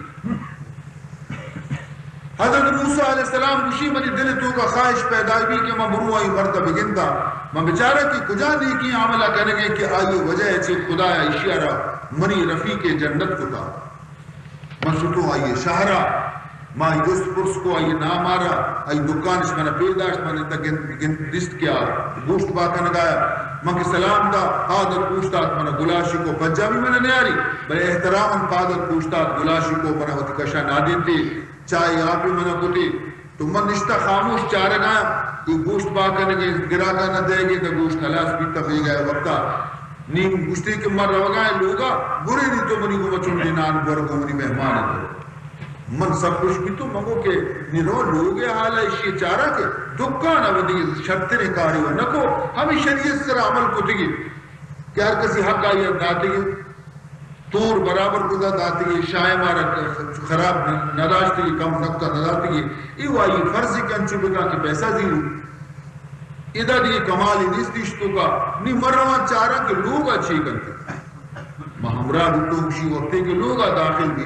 حضرت موسیٰ علیہ السلام گوشی، منی دل ء توکا خواہش پیدا بی کہ من برواں اے مرد ء بگنداں، من بچاراں کہ کجا نیکی عمل ء کنگے کہ آئی وجہ ء چہ خدا ء ایشی ء را منی رفیق جنت کتا۔ من شتوں آئی ء شہر ء، ما آئی جست پرس کو، آئی ء نام ء را، آئی دکان اش من ء پیش داشت، من انت گند، گند دیست کہ آ گوشت با کنگا ء۔ من کہ سلام دا، پاد ات اوشتات، من ء گلاشی کو، پنجابی من ء نیاری، بلے احتراماً پاد ات اوشتات، گلاشی کو، من ء وتی کشا نادینتی، چائے آپی من ء کتی۔ تو من نشتہ خاموش چارگاں، اے گوشت با کنگے، گراکاں نہ دئیگے، داں گوشت ہلاس بیتہ بیگاہ ء وقتا۔ نی گوشتی کہ من روگاں لوگا، برے نی تو منی گوما چنڈے نان بور گوں منی مہمان ئے تو۔ من سک خوش بیتوں، من گوں کہ نی رو لوگ ء حال ء ایشی ء چاراں کہ دکان ء ودی شرتریں کارے و نہ کو، ہمے شریعت سرا عمل کتگی کہ ہر کسی حق آئی ء داتگی۔ تور برابر کتا داتگی، شاہ مارا خراب نہ داشتگی، کم نکتا نہ داتگی۔ ای وائی فرض کہ انچو بکا کہ پیسہ زیرو۔ ادا دیگه کمالی نیست ایش توکا۔ نی من رواں چاراں کہ لوگا چی کنت۔ ما ہمراہ بیتوں، گوشی وقتی کہ لوگا داخل بی،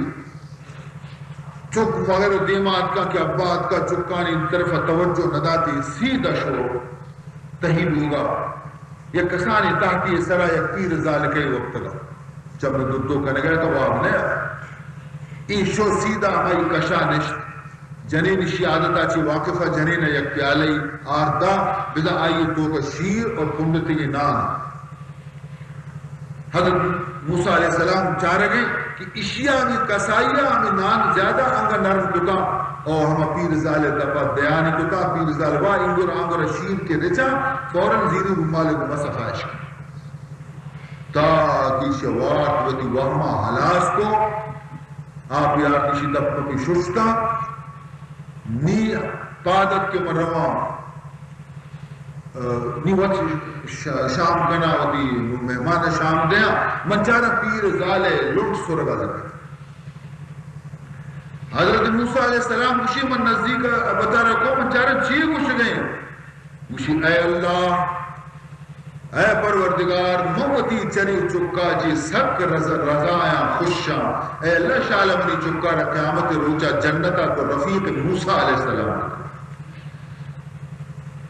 چک مگر دیما اتکا کہ ابا اتکا، چکانی طرف توجہ نہ داتی، سیدھا شو تہی لوگا۔ یک کسانیں تہتی ء سرا یک پیر زالکے وپتگ ات۔ چم دو دو کنگ ء تو واب نہ ات۔ اے شو سیدھا ہمائی کشا نشت۔ جنین اشی عادت ء چہ واقف ء، جنین ء یک پیالہ ء آرت دا، بزاں آئی ء توک ء شیر اور پنڈتگیں نان۔ حضرت موسیٰ علیہ السلام چارگ ء کہ اشی ء ہمے کسائی ء ہمے نان زیادہ انگا نرم کتا اور ہما پیر زال ء دپا دیانی کتا، پیر زال وا انگر آنگر شیر کے رچا فوراً زیری رومال ء گوما صفائش کن۔ تاکہ ایشی ء وارت وتی وہما ہلاس کو، آپ یار نشی دپ پہ ششتاں، نی پادت کہ من رواں، نی وت ش-، شام کناں، وتی مہمان شام دیاں، من چاراں پیر زالے لنٹ سرگا لگت۔ حضرت موسیٰ علیہ السلام گوشی، من نزدیک بتارا کو، من چاراں چی گوشگئے؟ گوشی، اے اللہ، اے پروردگار، من وتی چرے چکا چی سک رض-، رضایاں، خوشاں۔ اے اللہ، شالا منی چکا را قیامت روچا جنتا تو رفیق موسیٰ علیہ السلام۔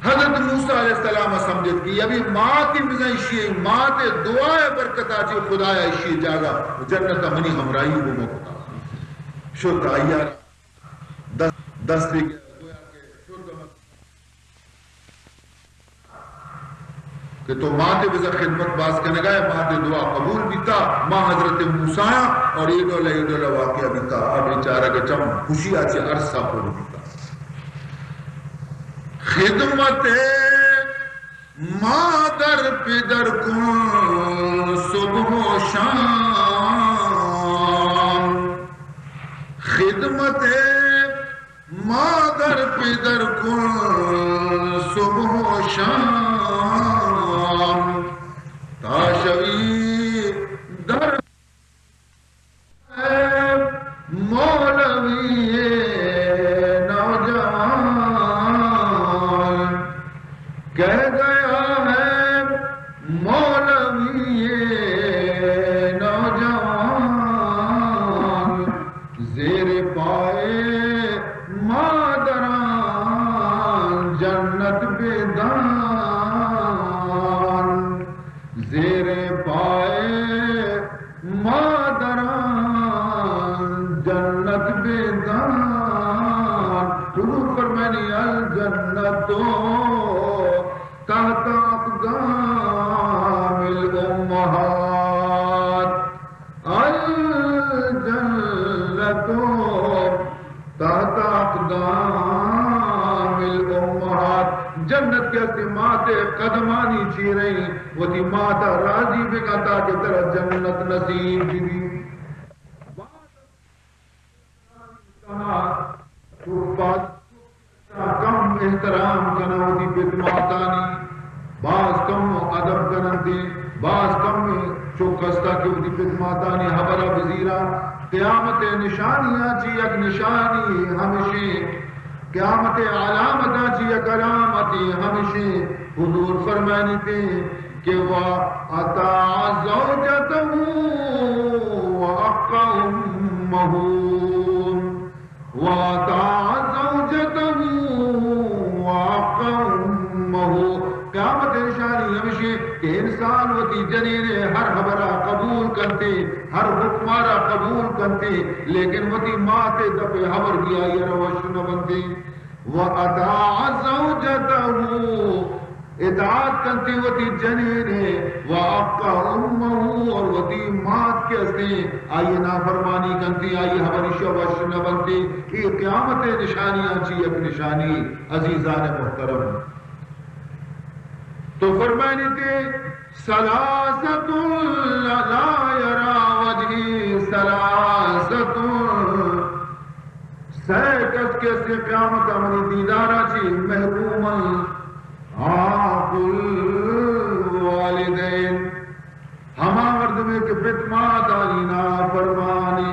حضرت موسیٰ علیہ السلام سمجھت کہ ابھی ماتے بزاں اشی، ماتے دعائے برکتا چی خدایا اشی جاگا جنتا منی ہمراہی بمکتا۔ شد آیا دست، دستے گویا کہ شد کہ تو ماتے بزاں خدمت باز کنگا ئے، ماتے دعا قبول بیتا، ما حضرت موسیٰ آں اور اے ڈول، اے ڈول واقعہ بیتا، آ بیچارہ کہ چم خوشی آ چہ ارسا پر بیتا۔ خدمت مادر پدر کن صبح و شام، خدمت مادر پدر کن صبح و شام، تا شوی در مولوی نوجوان، کہہ گیا ہے مولوی نوجوان، زیر پائے مادران جنت بدان، زیر پائے مادران جنت بدان۔ حضور فرمانی، الجنت تحت اقدام الامہات، الجنت تحت اقدام الامہات، جنت کہ ہستی مات ءِ قدمانی چیریں، وتی مات ءَ راضی بکن تاکہ ترا جنت نصیب بہ بی۔ تو باز کم احترام کناں وتی پت ماتانی، باز کم ادب کننت، باز کم چک ہستا کہ وتی پت ماتانی حبرا بزیرا۔ قیامت ءِ نشانیاں چی یک نشانی ہمشیں، قیامت ءِ علامتاں چی یک علامتے ہمشیں۔ حضور فرمائنیتے کہ وَأَطَاعَ زَوْجَتَهُ وَعَقَّ أُمَّهُ۔ وَأَطَاعَ زَوْجَتَهُ وَعَقَّ أُمَّهُ۔ قیامت ءِ نشانی ہمشیں کہ انسان وتی جنین ءِ ہر حبرا قبول کنتے، ہر حکمارا قبول کنتے، لیکن وتی مات ءِ دپ ءِ حبر گی آئی ءَ را وش نہ بنتے۔ وَأَطَاعَ زَوْجَتَهُ، اطاعت کنتی وتی جنین ءِ، وَعَقَّ أُمَّهُ، اور وتی مات کہ ہستی آئی نافرمانی کنتی، آئی حبر ایشا وش نہ بنتی۔ اے قیامت ءِ نشانیاں چی یک نشانی، عزیزان محترم۔ تو فرمائنیتے، ثلاثة لا يرى وجهي ثلاثة، سئے کس کہ ہستی قیامت ءَ منی دیدارا چی محروم انت۔ عاق الوالدین، ہما مردمے کہ پت ماتانی نافرمانے۔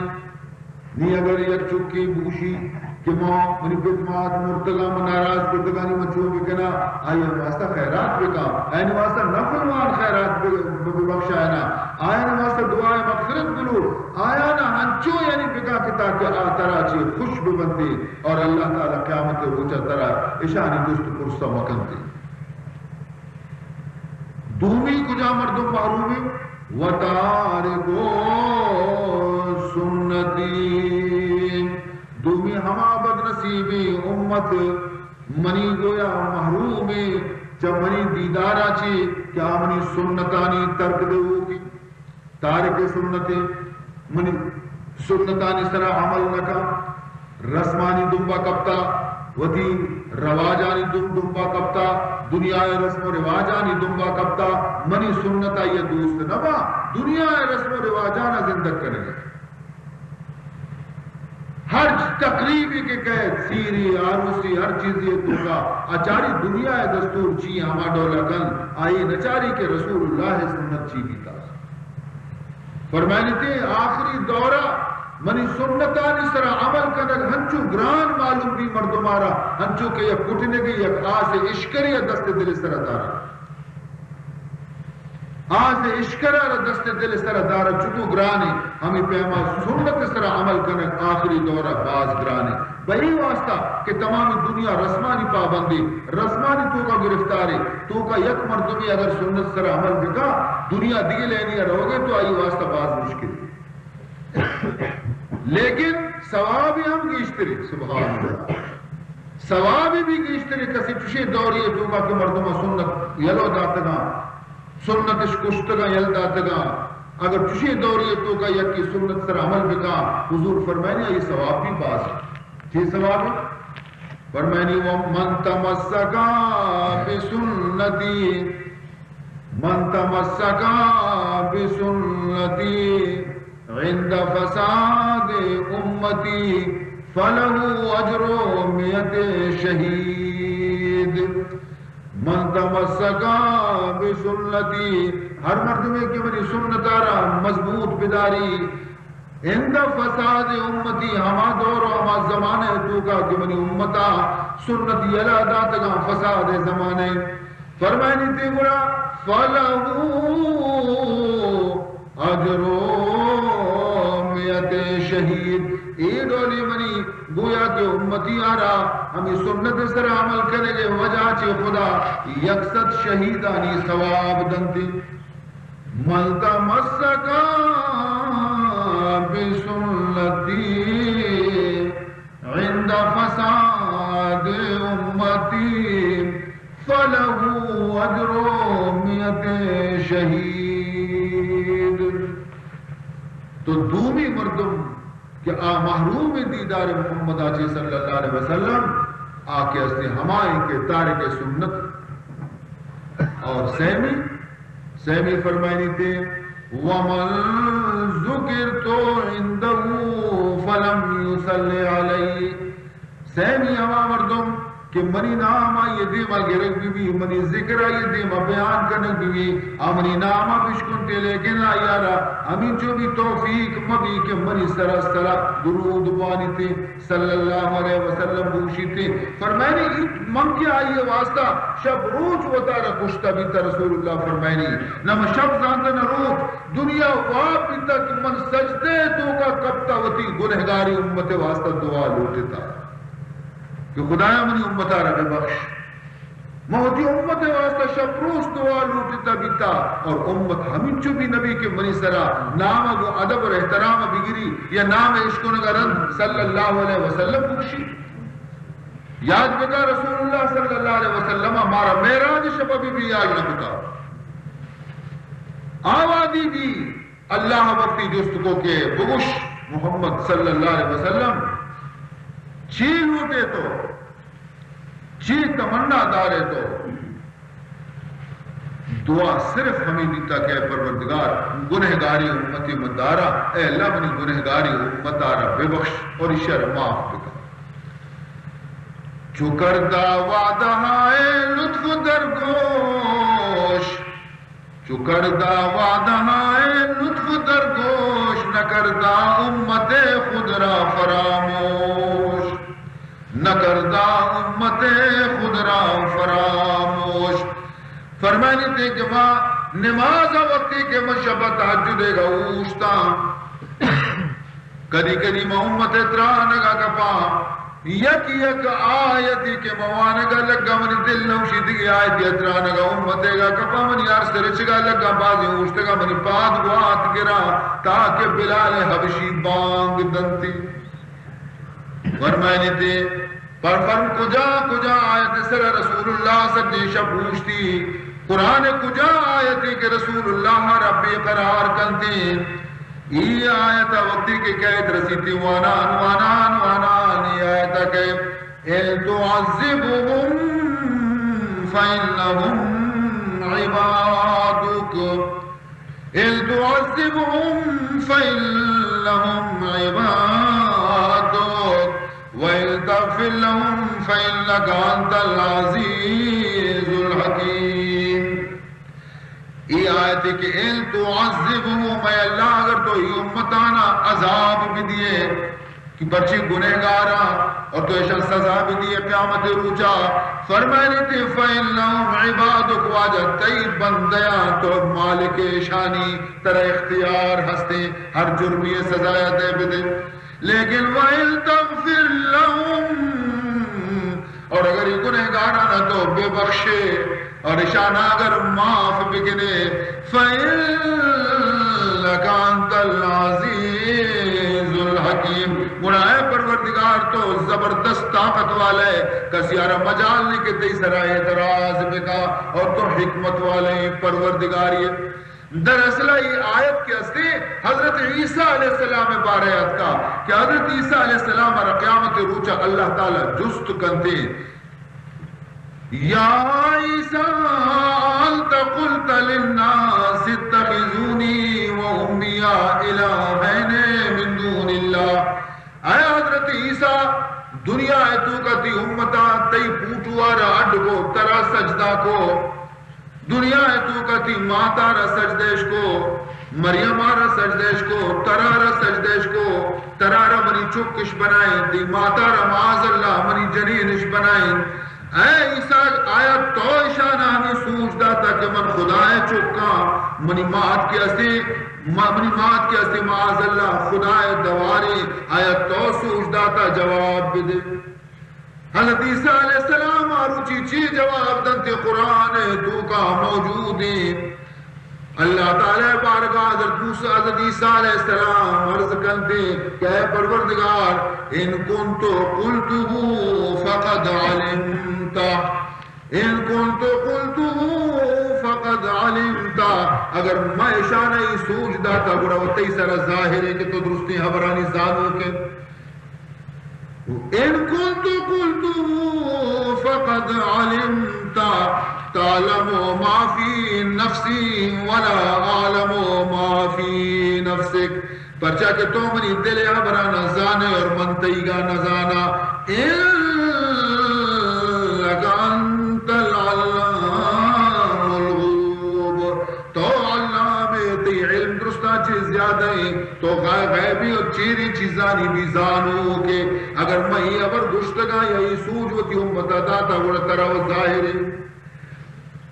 نی اگر یک چکے بگوشی کہ ما، منی پت مات مرتگا، من ناراض کتگانی، من چون بکناں، آئی واسطہ خیرات بکاں، آئی واسطہ نفل وار خیرات بہ-، بہ-، ببخشائنا، آئی واسطہ دعائے مغفرت بلو، آیانا انچو یعنی بکاں کہ تاکہ آ ترا چی خوش ببنتے اور اللہ تعالی قیامت ءِ روچا ترا اشانی جست پرسا مکنتے۔ دومی کجا مردم محرومیں؟ وتارک سنتی۔ دومی ہما بدنصیبیں امت منی گویا محرومیں چہ منی دیدارا چی کہ آ منی سنتانی ترک دیوکی۔ تارک سنتے، منی سنتانی سرا عمل نہ کن، رسمانی دمبا کپتا، وتی رواجانی دم دمبا کپتا، دنیا ءِ رسم و رواجانی دمبا کپتا، منی سنت آئی ءَ دوست نہ با، دنیا ءِ رسم و رواجانا زندگ کنگے۔ ہر تقریبی کہ کئیت، سیری، عروسی، ہر چیزی توکا آ چاری دنیا ءِ دستور چی ہما ڈولا کن، آئی نچاری کہ رسول اللہ ءِ سنت چی بیتا۔ فرمائنیتے آخری دورا منی سنتانی سرا عمل کنگ ہنچو گران معلوم بی مردمارا، ہنچو کہ یک کٹنگی یک آس اشکری دست دل سرا دارا۔ آس اشکرا را دست دل سرا دارگ چکو گرانے، ہمیں پیما سنت سرا عمل کنگ آخری دورا باز گرانے۔ بہ اے واسطہ کہ تمام دنیا رسمانی پابندے، رسمانی توکا گرفتارے، توکا یک مردمے اگر سنت سرا عمل بکا، دنیا دگہ لینی روگے تو آئی واسطہ باز مشکل۔ لیکن ثواب ہم گیشترے، سبحان اللہ۔ ثواب بھی گیشترے کسی چشیں دوری توکا کہ مردم سنت یلو داتگاں، سنتش کشتگاں، یل داتگاں۔ اگر چشیں دوری توکا یکی سنت سر عمل بکا، حضور فرمائنی آئی ثواب بھی باز۔ چی ثواب؟ فرمائنی، ومن تمسک بسنتی، من تمسک بسنتی عند فساد امتی فلہ اجر مئت شہید۔ من تمسک بسنتی، ہر مردمے کہ منی سنتارا مضبوط بداری، عند فساد امتی، ہما دور و ہما زمانہ توکا کہ منی امتا سنت یلا داتگاں فساد زمانے، فرمائنی تے گڑا فلہ اجر مئت شہید۔ اے ڈولی منی گویا کہ امتی آرا ہمیں سنت سر عمل کنگے وجہ چے خدا یک صد شہیدانی ثواب دنتی۔ من تمسک بسنتی عند فساد امتی فلہ اجر مئت شہید۔ تو دومی مردم کہ آ محروم دیدار محمد آچے صلی اللہ علیہ وسلم، آ کہ ہستے ہمائیں کہ تارک سنت۔ اور سیمی، سیمی فرمائنی تے، ومن ذکرت عندہ فلم یصل علی۔ سیمی ہما مردم کہ منی نام آئی دیما گرگ بی بی، منی ذکر آئی دیما بیان کنگ بی بی، آ منی نام بشکنتے، لیکن آئی را ہمینچو بھی توفیق مبی کہ منی سرا سرا درود بوانیتے۔ صلی اللہ علیہ وسلم گوشیتے، فرمائنی، من کہ آئی واسطہ شب روچ وتارا کشتا بیتا۔ رسول اللہ فرمائنی، نہ من شب زانتا نہ روچ، دنیا واب بیتا کہ من سجدے توکا کپتا وتی گنہگاری امت واسطہ دعا لوٹتا کہ خدایا منی امتا را ببخش۔ من وتی امت واسطہ شپ روچ دعا لوٹتا بیتا، اور امت ہمینچو بھی نبی کہ منی سرا نام گو ادب اور احترام بگری یا نام اشکنگ رند صلی اللہ علیہ وسلم بکشی۔ یاد بکا رسول اللہ صلی اللہ علیہ وسلم مارا معراج شپ بھی، بھی یاد نہ بکا۔ آوادی بھی اللہ وقتی جست کو کہ بگوش محمد صلی اللہ علیہ وسلم چی لوٹے تو؟ چی تمنا دارے تو؟ دعا صرف ہمیں دیتا کہ اے پروردگار، گنہگاری امتی من دارا، اے اللہ منی گنہگاری امتا را ببخش اور ایشی را معاف بکن۔ چو کردہ وعدہ ہائے لطف در گوش، چو کردہ وعدہ ہائے لطف در گوش، نہ کردہ امت خود را فراموش، نہ کردہ امت خود را فراموش۔ فرمائنی تے کہ ما نماز وقتی کہ من شب تہجد گا اوشتاں، کدی کدی ما امت ترانگا کپاں، یک یک آیتی کہ ما وانگا لگا منی دل نوشی دگہ آیتی ترانگا امت گا کپاں، منی ارس رچگا لگا، بازیں اوشتگا منی پاد گوات گرا تاکہ بلال حبشی بانگ دنتی۔ فرمائنی تے پر فرم کجا کجا آیت سر رسول اللہ سجیں شپ اوشتی، قرآن کجا آیتی کہ رسول اللہ را بے قرار کنتے۔ ای آیت وقتی کہ کہت رسیتی وانان، وانان، وانان، ای آیت کہ ان تعذبهم فإنهم عبادك، ان تعذبهم فإنهم عبادك، لهم فإنك أنت العزيز الحكيم۔ اے آیت کہ ان تعذبهم، اے اللہ، اگر تو اے امتانا عذاب بدیے، کہ پرچی گنہگاراں، اور تو ایشاں سزا بدیے قیامت روچا، فرمائنی تے فإنهم عبادك، واجہ تئی بندیاں، تو مالک ایشانی، ترا اختیار ہستیں ہر جرمی سزایا دے بدے۔ لیکن وَإِن تَغْفِرْ لَهُمْ، اور اگر یہ گنہگارانا تو بے بخشے اور اشانا اگر معاف بکنے، فَإِنَّكَ أَنْتَ الْعَزِيزُ الْحَكِيمُ، گڑا اے پروردگار تو زبردست طاقت والا ہے، کسی آرا مجال نہیں کہ تئی سرا اعتراض بکا، اور تو حکمت والے پروردگاری ہے۔ دراصل ای آیت کہ استے حضرت عیسیٰ علیہ السلام بارے اتکا کہ حضرت عیسیٰ علیہ السلام را قیامت روچا اللہ تعالی جست کنتے، یا عیسیٰ، أنت قلت للناس اتخذوني وأمي إلهين من دون الله۔ اے حضرت عیسیٰ، دنیا ء توکا تی امتا تئی پوٹوارا اڈ کو، ترا سجدہ کو۔ دنیا ء توکا تی ماتارا سجدہ اش کو، مریم آرا سجدہ اش کو، ترارا سجدہ اش کو، ترارا منی چک اش بنائیں، تی ماتارا معاذ اللہ منی جنین اش بنائیں۔ اے عیسیٰ، آیا تو اشانا ہمیں سوچ داتا کہ من خدا ء چکاں، منی مات کے اسے، ما-، منی مات کے اسے معاذ اللہ خدا ء دوارے، آیا تو سوچ داتا؟ جواب بدے۔ حضرت عیسیٰ علیہ السلام آ روچی چی جواب دنت؟ قرآن توکا موجود ہیں۔ اللہ تعالی بارگاہ حضرت موسیٰ، حضرت عیسیٰ علیہ السلام عرض کنتے کہ اے پروردگار، إن كنت قلته فقد علمته، إن كنت قلته فقد علمته، اگر میں اشانا ای سوچ داتا گڑا و تئی سرا ظاہر ہے کہ تو درستیں خبرانی زانوک ہے۔ إن كنت قلته فقد علمته، تعلم ما في نفسي ولا أعلم ما في نفسك۔ پرچا کہ تو منی دل ء ہبرانا زانے اور من تئیگا نزانا۔ إنك أنت علام الغيوب۔ تو علام ئے، تئی علم درستاں چہ زیادہ ایں، تو غی-، غیبی اور چیریں چیزانی بھی زانوک ئے۔ اگر من اے ہبر گوشتگاں یا اے سوج وتی امتا داتا گڑا ترا و ظاہر ایں۔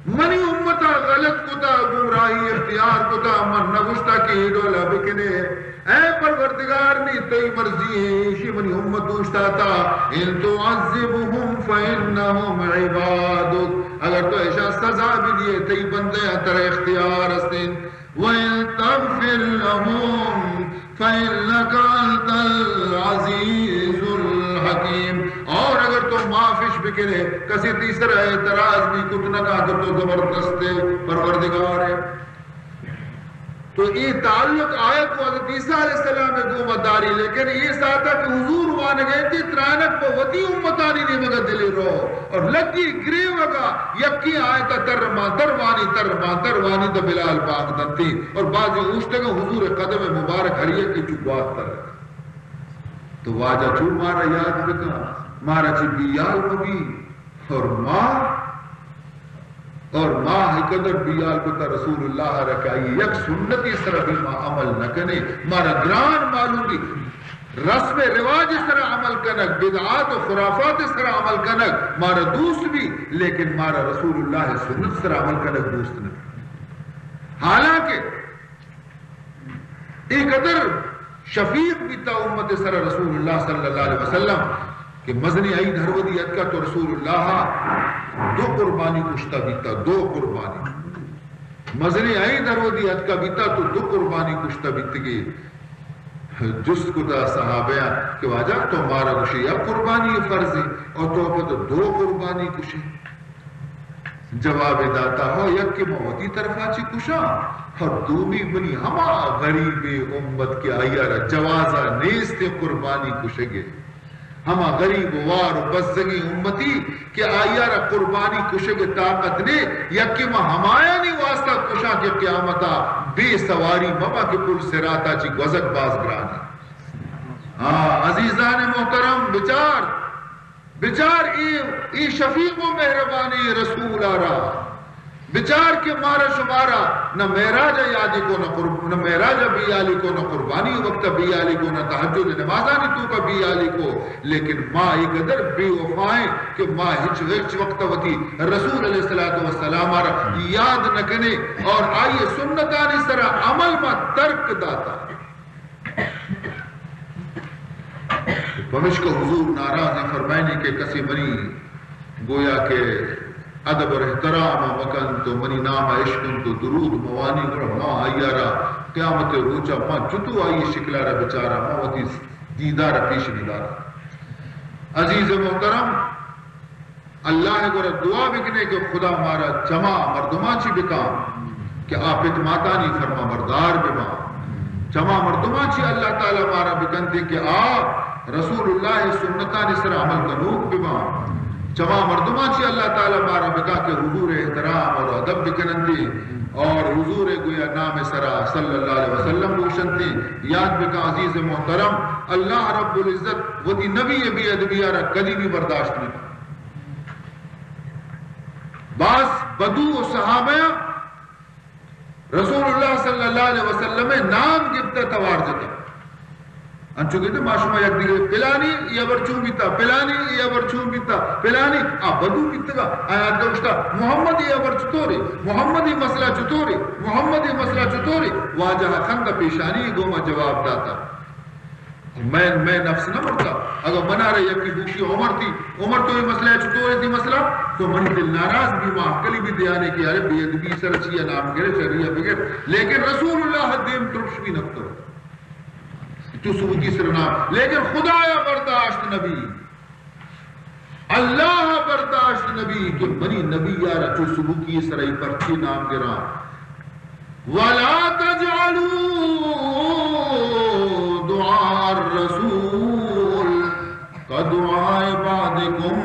منی امتا غلط کتا، گمراہی اختیار کتا، من نہ گوشتا کہ اے ڈولا بکنے۔ اے پروردگار، نی تئی مرضی ایں، ایشی منی امت اوشتاتا۔ إن تعذبهم فإنهم عبادك۔ اگر تو ایشاں سزا بدیئے، تئی بندیاں ترا اختیار استیں۔ وإن تغفر لهم فإنك أنت العزيز الحكيم۔ اور اگر تو معافش بکنے، کسی تئی سرا اعتراض بھی کت نہ کاں کہ تو زبردست ئے، پروردگار ئے۔ تو اے تعلق آیت و حضرت عیسیٰ علیہ السلام ء گوما داری، لیکن اے ساعتا کہ حضور وانگ ء انت، ترانک پہ وتی امتانی نیمگ ء دلے رو اور لگی گریوگ ء، یکیں آیت ء تر مانتر وانی، تر مانتر وانی، تو بلال بانگ دنتی اور بازی اوشتگ ء حضور ء قدم مبارک ہر یکے چو گوات تر۔ تو واجہ چو مارا یاد بکن، مارا چی بیال مبی۔ اور ما، اور ما ہکدر بیال کتا رسول اللہ را کہ آئی یک سنتی سرا بھی ما عمل نہ کنے، مارا گران معلوم بی۔ رسم رواج سرا عمل کنگ، بدعات و خرافات سرا عمل کنگ مارا دوست بی، لیکن مارا رسول اللہ سنت سرا عمل کنگ دوست نہ۔ حالانکہ اے قدر شفیق بیتا امت سر رسول اللہ صلی اللہ علیہ وسلم کہ مزنیں عید ہر ودی اتکا تو رسول اللہ دو قربانی کشتا بیتا، دو قربانی۔ مزنیں عید ہر ودی اتکا بیتا تو دو قربانی کشتا بیتگی۔ جست کتا صحابیاں کہ واجہ تو مارا گوشے یک قربانی فرض ہے اور تو پہ تو دو قربانی کشے۔ جواب داتا، ہو یکے من وتی طرفا چی کشاں، ہو دومی منی ہما غریب امت کہ آئی را جوازا نیست قربانی کشگے، ہما غریب وار و بزگیں امتی کہ آئی را قربانی کشگ طاقت نے، یکے من ہمایانی واسطہ کشاں کہ قیامتا بے سواری مبا کہ پل صراطا چی گوزگ باز گرانی۔ ہاں، عزیزان محترم، بچار، بچار اے، اے شفیق و مہربانی رسول آرا۔ بچار کہ مارا شمارا نہ معراج ء یادی کو، نہ قرب-، نہ معراج ء بیالی کو، نہ قربانی وقت ء بیالی کو، نہ تہجد نمازانی توکا بیالی کو، لیکن ما اے قدر بے وفائیں کہ ما ہچ، ہچ وقت وتی رسول علیہ الصلوۃ والسلام آرا یاد نہ کنے اور آئی سنتانی سرا عمل ما ترک داتا۔ پمشکا حضور ناراض ہیں، فرمائنی کہ کسی منی گویا کہ ادب اور احترام مکن تو منی نام اشکن تو درود موانی گڑا ما آئی را قیامت روچا ما چتو آئی شکلا را بچارا ما وتی دیدار پیش ندارا۔ عزیز محترم، اللہ ء گورا دعا بکنے کہ خدا مارا چما مردماں چی بکا کہ آ پت ماتانی فرما بردار ببا۔ چما مردماں چی اللہ تعالی مارا بکنتے کہ آ رسول اللہ سنتانی سر عمل کنوک ببا۔ چما مردماں چی اللہ تعالی مارا بکا کہ حضور احترام اور ادب بکننتے اور حضور گویا نام سرا صلی اللہ علیہ وسلم بوشنتے، یاد بکا عزیز محترم، اللہ رب العزت وتی نبی بے ادبی را کدی بھی برداشت نہ۔ باز بدو و صحابہ رسول اللہ صلی اللہ علیہ وسلم نام گپتا توار جتا۔ انچو کہ ما شما یک دیگہ پلانی اے ہبر چون بیتا، پلانی اے ہبر چون بیتا، پلانی آ بدو بیتگا۔ آیا گوشتا محمد اے ہبر چطوری؟ محمد اے مسئلہ چطوری؟ محمد اے مسئلہ چطوری؟ واجہ خند پیشانی گوما جواب داتا۔ میں، میں نفس نہ مرتا۔ اگر منارا یکی بوشی عمر تھی، عمر تو یہ مسئلہ ہے، چطور ہے تھی مسئلہ؟ تو منی دل ناراض بھی، ما عقلی بھی دیانے کہ یار بے ادبی سر چیا نام گرے، شریعہ بگر۔ لیکن رسول اللہ دیم ترپش بھی نکتو۔ تو سبکی سر نام، لیکن خدایا برداشت نبی۔ اللہ برداشت نبی کہ منی نبی یارا چو سبکی سرائی پرچی نام گراں۔ ولا تجعلوا دعاء الرسول كدعاء بعضكم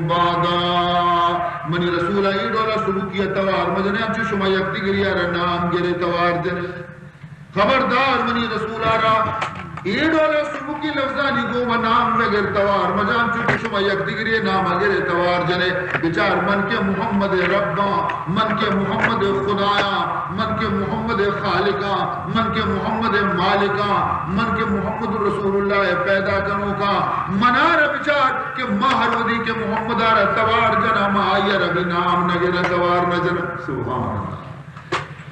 بعضا۔ منی رسول ای ڈولا سبکی توار مجنے، انچو شما یک دیگری یارا نام گرے توار جنے۔ خبردار منی رسول آرا اے ڈولا سبکی لفظانی گوما نام مگر توار مجان، چونکہ شما یک دیگری نام گرے توار جنے۔ بچار من کہ محمد رباں، من کہ محمد خدایاں، من کہ محمد خالقاں، من کہ محمد مالکاں، من کہ محمد رسول اللہ پیدا کنوکاں۔ منارا بچار کہ ما ہر ودی کہ محمد آرا توار جنا، ما آئی را بھی نام نہ گرا، توار نہ جنا۔ سبحان اللہ۔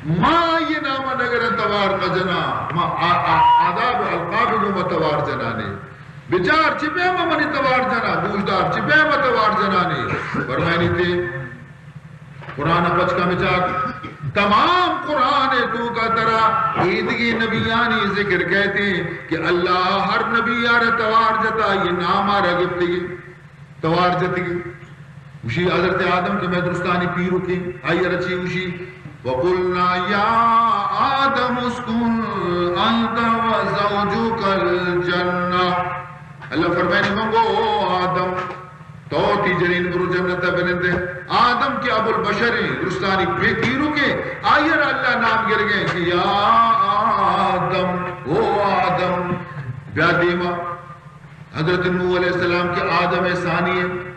ما آئی نام نگر توار نہ جنا، ما آ-، آ-، آداب القاب گو ما توار جنانے۔ بچار چی پیم منی توار جنا، گوشدار چی پیم توار جنانے۔ فرمائنی تے قرآن پچ کا مچاک، تمام قرآن تو کا ترا ایدگی نبیانی ذکر کہتے کہ اللہ ہر نبی یار توار جتا، یہ نام آ گپتگی۔ توار جتگی۔ گوشی حضرت آدم کہ مئے درستانی پیرکیں، آئی ء را چی گوشی؟ وقلنا یا آدم اسکن انت و زوجک الجنہ۔ اللہ فرمائنی من گو، او آدم، تو تی جنین برو جنت ء بنندے۔ آدم کہ ابو البشر ہیں، درستانی پی پیرکیں، آئی ء را اللہ نام گرگیں کہ یا آدم، او آدم، بیا دیما۔ حضرت نوح علیہ السلام کہ آدم ثانی ہیں۔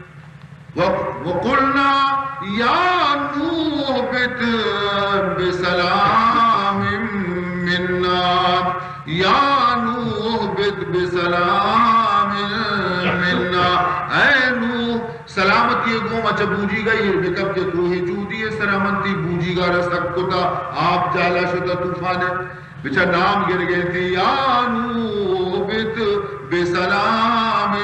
و-، وقلنا یا نوح اهبط بسلام منا، یا نوح اهبط بسلام منا۔ اے نوح، سلامتی گوما چہ بوجیگا ایر بکپ کہ کوہ جودی سرا من تی بوجیگا را سک کتا، آپ جالا شتا طوفان۔ بچا نام گرگیں تھی، یا نوح اهبط بسلام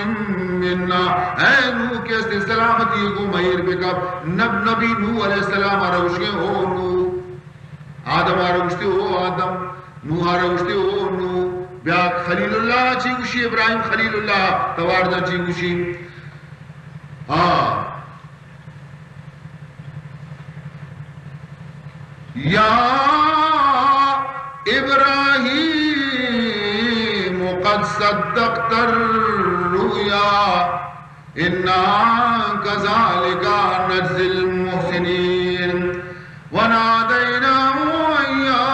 منا۔ اے نوح کہ است سلامتی گو مئیر بکپ۔ نب-، نبی نوح علیہ السلام آرا گوشگیں، او نوح۔ آدم آرا گوشتی، او آدم۔ نوح آرا گوشتی، او نوح۔ بیا خلیل اللہ چی گوشی، ابراہیم خلیل اللہ توار دا چی گوشی۔ آ۔ یا ابراہیم قد صدقت الرؤیا انا کذالک نجزی المحسنین ونادیناہ ان یا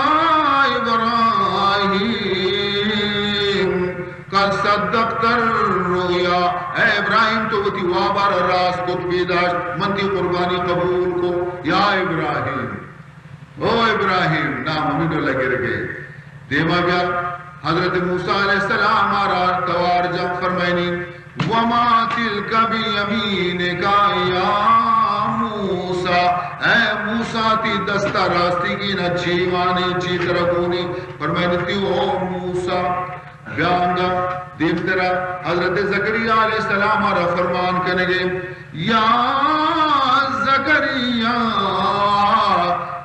ابراہیم قد صدقت الرؤیا۔ اے ابراہیم، تو وتی وابا را راست کت، پیداشت، من تی قربانی قبول کو، یا ابراہیم، او ابراہیم، نام ہمیں ڈولا گرگے۔ دیما بیا، حضرت موسیٰ علیہ السلام آرا توار جم، فرمائنی، وما تلك بيمينك يا موسى، اے موسیٰ، تی دستا راستی گینا چی مانے، چی ترا گونے؟ فرمائنی تی، او موسیٰ، بیا انگا دیمترا حضرت زکریا علیہ السلام آرا فرمان کنگے، یا زکریا،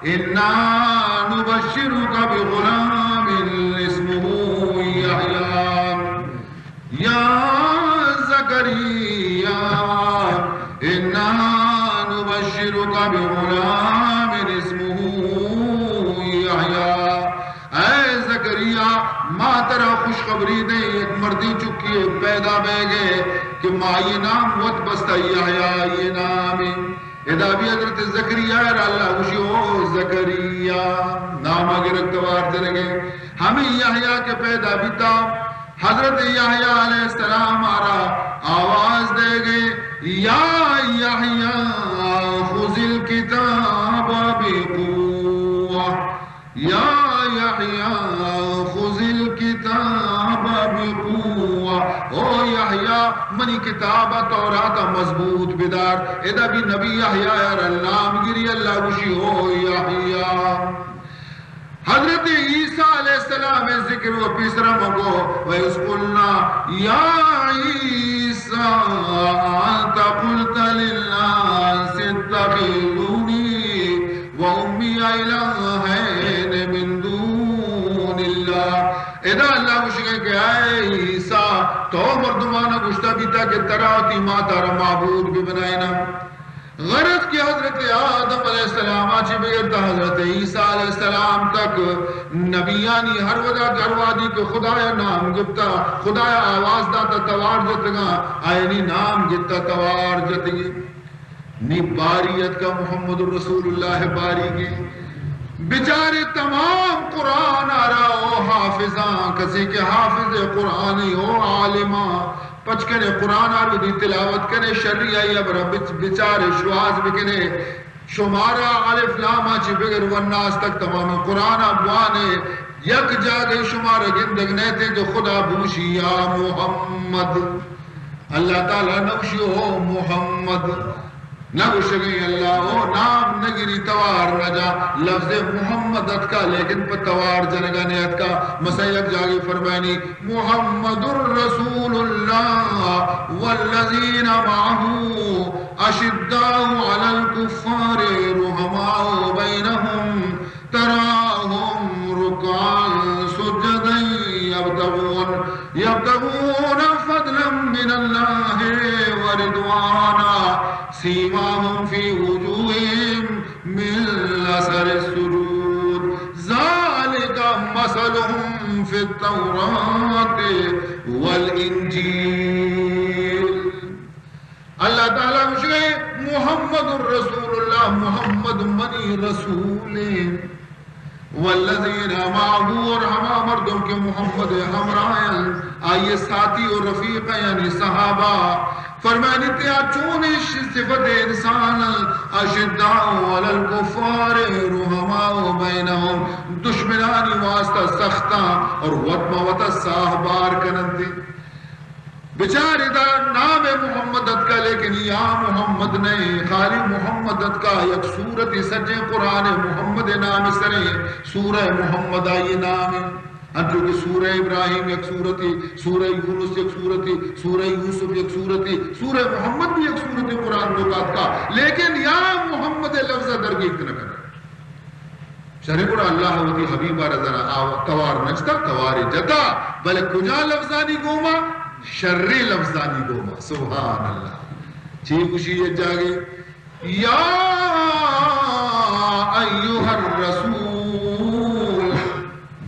انا نبشرک بغلام اسمه یحیی۔ یا زکریا، انا نبشرک بغلام اسمه یحیی۔ اے زکریا، ما ترا خوشخبری دیں، یک مردی چکی پیدا بیگے کہ ما آئی نام وت بستا یحیی، آئی نام۔ ادا بھی حضرت زکریا را اللہ گوشی، او زکریا، نام گرگ توار جنگے۔ ہمیں یحیی کے پیدا بیتا، حضرت یحیی علیہ السلام آرا آواز دے گئے، یا یحیی خذ الکتاب بقوة، یا یحیی خذ الکتاب بقوة، او یحیی، منی کتاب تورات مضبوط بدار۔ ادا بھی نبی یحیی آرا نام گری، اللہ گوشی، او یحیی۔ حضرت عیسیٰ علیہ السلام ذکر و پیسرا مگو، و اذ قلنا یا عیسیٰ انت قلت للناس اتخذونی و امی الہین من دون اللہ۔ ادا اللہ گوشگے کہ اے عیسیٰ، تو مردمانا گوشتا بیتا کہ ترا وتی ماتا را معبود ببنائینا۔ غرض کہ حضرت آدم علیہ السلام آ چی بگر تا حضرت عیسیٰ علیہ السلام تک نبیانی ہر ودا، ہر وادی کہ خدایا نام گپتا، خدایا آواز داتا توار جتگا، آیانی نام گپتا توار جتگی۔ نی باری اتکا محمد رسول اللہ باری گی۔ بچارے تمام قرآن آرا او حافظاں، کسی کہ حافظ قرآنی او عالماں، پچ کنے قرآن ءَ ردی تلاوت کنے، شری آئی ءَ برا بچ-، بچارے شواز بکنے۔ شمارا الف لام ءَ چہ بگر والناس تک تمام قرآن ءَ بوانے، یک جاگہ شمارا گندگ نیتے کہ خدا بوشی یا محمد۔ اللہ تعالی نوشی او محمد۔ نہ گوشگیں اللہ او نام نگری توار نہ جا۔ لفظ محمد اتکا لیکن پہ توار جنگا نہ اتکا۔ مثلا یک جاگے فرمائنی، محمد رسول اللہ والذین معه اشداء علی الکفار رحماء بینهم تراهم ركعا سجدا يبتغون، يبتغون فضلا من الله ورضوانا، سيماهم في وجوههم من أثر السجود، ذلك مثلهم في التوراة والإنجيل۔ اللہ تعالی گوشگئے، محمد رسول اللہ، محمد منی رسول ایں۔ والذین معه، اور ہما مردم کہ محمد ہمراہ ایں، آئی ساتھی و رفیق ایں، یعنی صحابہ۔ فرمائنی تیا چونش صفت انسان، اشداء علی الکفار رحماء بینهم، دشمنانی واسطہ سختاں اور وت ما وتا ساہ بار کننتی۔ بچار ادا نام محمد اتکا، لیکن یا محمد نئے، خالی محمد اتکا۔ یک سورتی سجیں قرآن محمد نام سریں، سورہ محمد آئی نام۔ انچو کہ سورہ ابراہیم یک سورتی، سورہ یونس یک سورتی، سورہ یوسف یک سورتی، سورہ محمد بھی یک سورتی قرآن تو اتکا، لیکن یا محمد لفظ درگیت نہ کنا۔ شریں گڑا اللہ وتی حبیب ءَ را زرا آ توار نجتا، توارے جتا، بلے کجا لفظانی گوما؟ شریں لفظانی گوما۔ سبحان اللہ۔ چی گوشی یہ جاگے؟ یا ایھا الرسول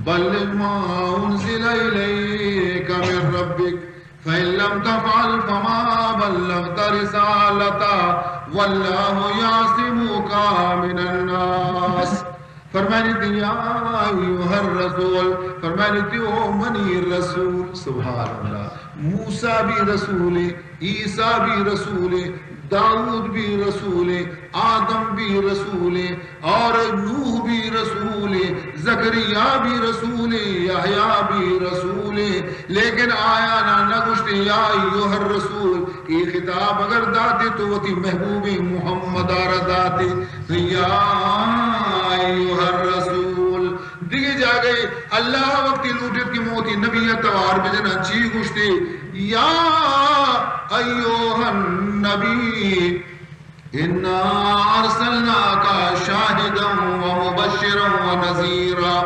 بلغ ما انزل الیک من ربک فإن لم تفعل فما بلغت رسالته والله يعصمك من الناس۔ فرمائنی تئی یا ایھا الرسول، فرمائنی تئی او منی رسول، سبحان اللہ، موسیٰ بھی رسول ہے، عیسیٰ بھی رسول ہے، داؤد بھی رسول ہے، آدم بھی رسول ہے، اور نوح بھی رسول ہے، زکریا بھی رسول ہے، یحییٰ بھی رسول ہے، لیکن آیانا نہ گوشتے یا ایھا الرسول۔ اے خطاب اگر داتے تو وتی محبوب محمد آرا داتے، یا ایھا الرسول۔ دگہ جاگہے اللہ وقتی لوٹت کہ من وتی نبی ء توار بجناں، چی گوشتے؟ یا ایھا النبی، انا ارسلناک شاہدا و مبشرا و نذیرا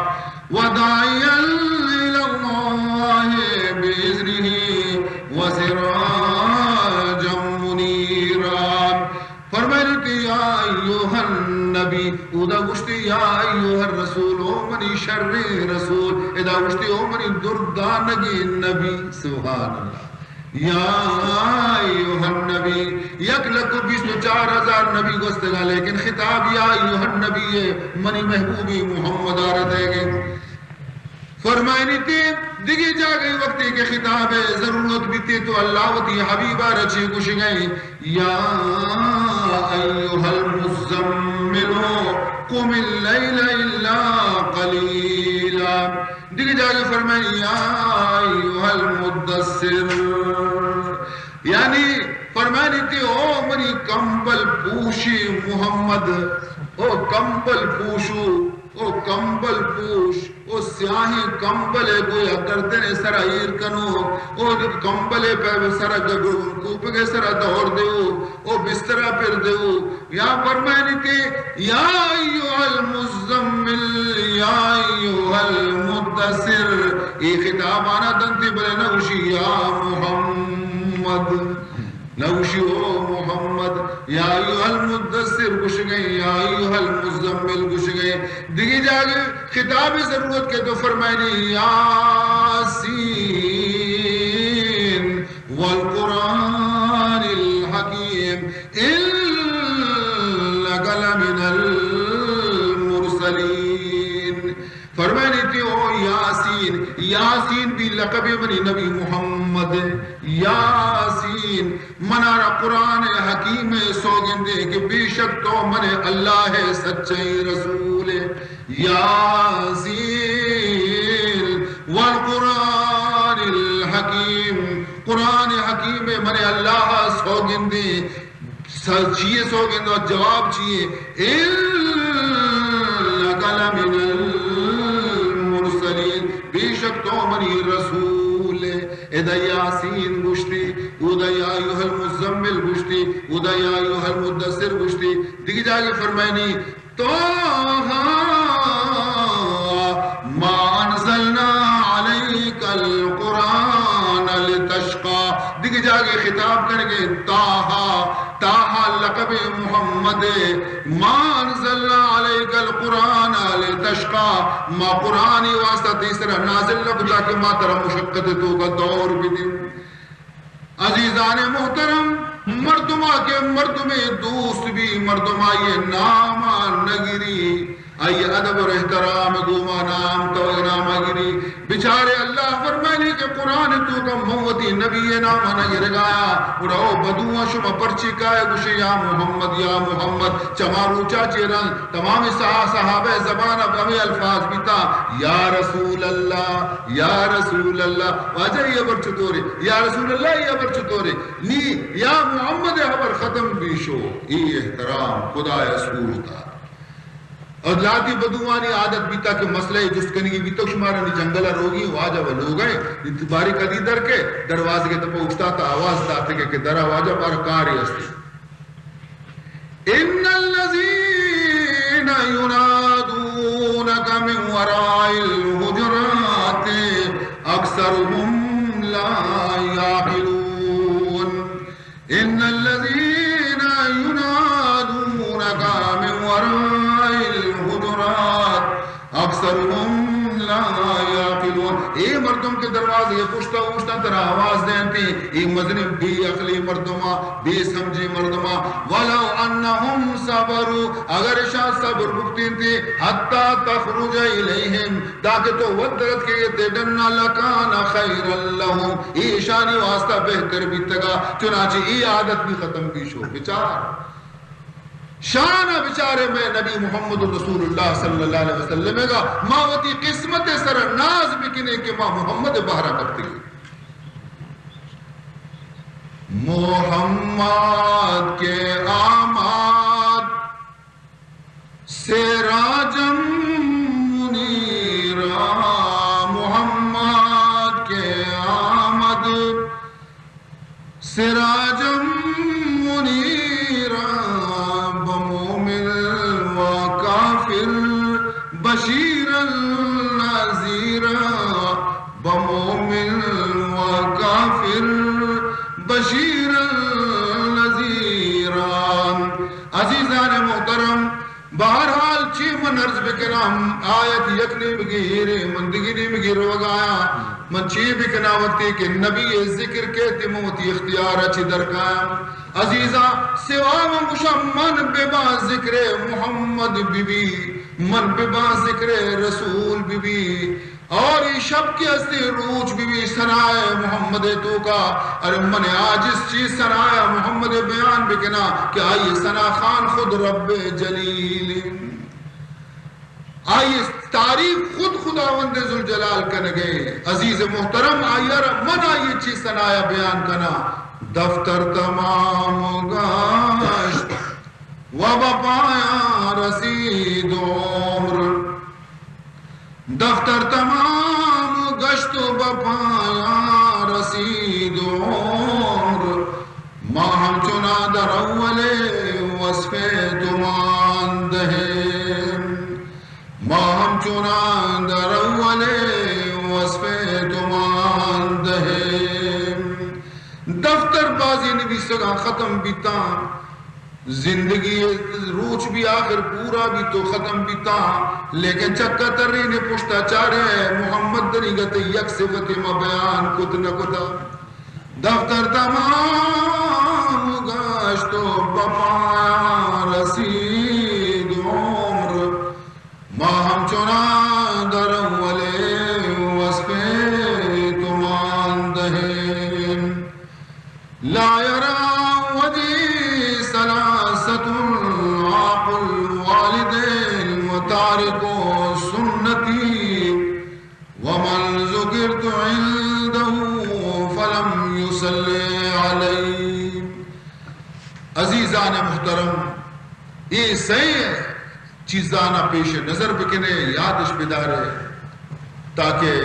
و داعیا الی اللہ باذنہ و سراجا منیرا۔ فرمائنی کہ یا ایھا النبی، اودا گوشتی یا ایھا الرسول، او منی شریں رسول، ادا گوشتی او منی دردانگیں نبی۔ سبحان اللہ۔ یا ایھا النبی، یک لکھ و بیست و چار ہزار نبی گوستگا، لیکن خطاب یا ایھا النبی ہے، منی محبوبی محمد آرا دے گئے۔ فرمائنی تے دگہ جاگہے وقتے کہ خطاب ء ضرورت بیتے تو اللہ وتی حبیب ء را چے گوشگئے؟ یا ایھا المزمل قم اللیل الا قلیلا۔ دگہ جاگہے فرمائنی یا ایھا المدثر، یعنی فرمائنی تے او منی کمبل پوشی محمد، او کمبل پوشو، او کمبل پوش، او سیاہیں کمبل ء گویا گردن ء سرا ایر کنو، او کمبل ء پہ سرا گ-، کوپگ ء سرا دور دیو، او بستر ء پر دیو۔ یا فرمائنی تے یا ایھا المزمل، یا ایھا المدثر، اے خطابانا دنتے بلے نہ گوشی یا محمد۔ نوشی او محمد، یا ایھا المدثر گوشگئے، یا ایھا المزمل گوشگئے۔ دگہ جاگہ خطاب ضرورت کہ تو فرمائنی، یاسین والقرآن الحکیم، انک لمن المرسلین۔ فرمائنی تے او یاسین، یاسین بھی لقب منی نبی محمد۔ یاسین، منارا قرآن حکیم سوگندے کہ بے شک تو من اللہ سچیں رسول۔ یاسین والقرآن الحکیم، قرآن حکیم من اللہ سوگندے۔ س-، چیئے سوگند و جواب چیئے؟ انک لمن المرسلین، بے شک تو منی رسول ئے۔ ادا یاسین گوشتی، اودا یا ایھا المزمل گوشتی، اودا یا ایھا المدثر گوشتی۔ دگہ جاگہ فرمائنی، طٰہٰ ما انزلنا علیک القرآن لتشقیٰ۔ دگہ جاگہ خطاب کنگے، طٰہٰ، طٰہٰ لقب محمد۔ ما انزلنا علیک القرآن لتشقیٰ۔ ما قرآن واسطہ تئی سرا نازل نہ کتا کہ ما ترا مشقت توکا دور بدیں۔ عزیزان محترم، مردما کہ مردمے دوست بی، مردم آئی ناما نگری، آئی ادب و احترام گوما نام تو ناما گری۔ بچارے اللہ فرمائنی کہ قرآن توکا من وتی نبی ناما نگرگایا، گڑا او بدواں شما پرچی کائے گوشے یا محمد، یا محمد، چما روچا چیرن تمام صحا-، صحابہ زبان اب ہمیں الفاظ بیتا، یا رسول اللہ، یا رسول اللہ۔ واجہ یہ ابر چطورے؟ یا رسول اللہ یہ ابر چطورے؟ نی یا محمد ہبر ختم بیشو، ای احترام خدای سورتا۔ اور لاتی بدوانی عادت بیتا کہ مسئلہ جست کنگی بیتا، شمارا نی جنگل روگی، واجہ و لوگئے، باری کدی در کے، دروازے کے تپا اٹھتا تا آواز داتے کے، کہ درا واجہ مارا کاری استے۔ ان الذين ينادونك من وراء الحجرات اكثرهم لا يعقلون۔ ان الذين ينادونك من وراء الحجرات اكثرهم لا يعقلون۔ اے مردم کہ دروازگ ءِ پشت ءَ اوشتاں ترا آواز دینتی، اے مزنیں بے عقلیں مردماں، بے سمجھیں مردماں، ولو انہم صبروا، اگر اشاں صبر بکتینتی، حتی تخرج الیہم، تاکہ تو وت درتکے تئی ڈنا، لکان خیرا لہم، اے اشانی واسطہ بہتر بیتگا۔ چنانچہ اے عادت بھی ختم بی شو۔ بچار، شان ءَ بچارے، مئے نبی محمد رسول اللہ صلی اللہ علیہ وسلم ءَ گا ما وتی قسمت ءِ سر ءَ ناز بکنیں کہ ما محمد ءِ بہر ءَ کپتگیں۔ محمد کہ آمد سراجا منیرا، محمد کہ آمد سراجا منیرا، بمؤمن و کافر بشیرا نذیرا، بمؤمن و کافر بشیرا نذیرا۔ عزیزان محترم، بہرحال، چی من عرض بکناں، آیت یک نیمگی ایریں، من دگی نیمگی روگایاں۔ من چی بکناں، وقتی کہ نبی ءِ ذکر کیت، من وتی اختیار ءَ چی درکایاں۔ عزیزاں، سوا من گوشاں، من بباں ذکر محمد ببی، من بباں ذکر رسول ببی۔ اور اے شپ کہ ہستی، روچ بہ بی ثنائے محمد ءِ توکا، ارے من عاجز چی ثنائے محمد ءِ بیان بکناں کہ آئی ثنا خوان خود رب جلیل، آئی تعریف خود خداوند ذوالجلال کنگے۔ عزیز محترم، آئی ءَ را من آئی چی ثنائے بیان کناں۔ دفتر تمام گشت و بہ پایان رسید عمر۔ دفتر تمام گشت و بہ پایان رسید عمر، ما ہمچنان در اول وصف تو مان دہیں، ما ہمچنان در اول وصف تو مان دہیں۔ دفتر بازی نبیسگاں ختم بیتاں، زندگی روچ بھی آخر پورا بیت و ختم بیتاں، لیکن چکا ترین پشتا چارے محمد دنیگت یک صفت ما بیان کت نہ کتا۔ دفتر تمام گشت و بہ پایان رسید عمر، ما ہمچنان در اول وصف تو مان دہیں۔ لا یری وجهی ثلاثة، عاق الوالدین و تارک سنتی، و من ذکرت عنده فلم یصل علی۔ عزیزان محترم، اے سئیں چیزانا پیش نظر بکنے، یادش بدارے، تاکہ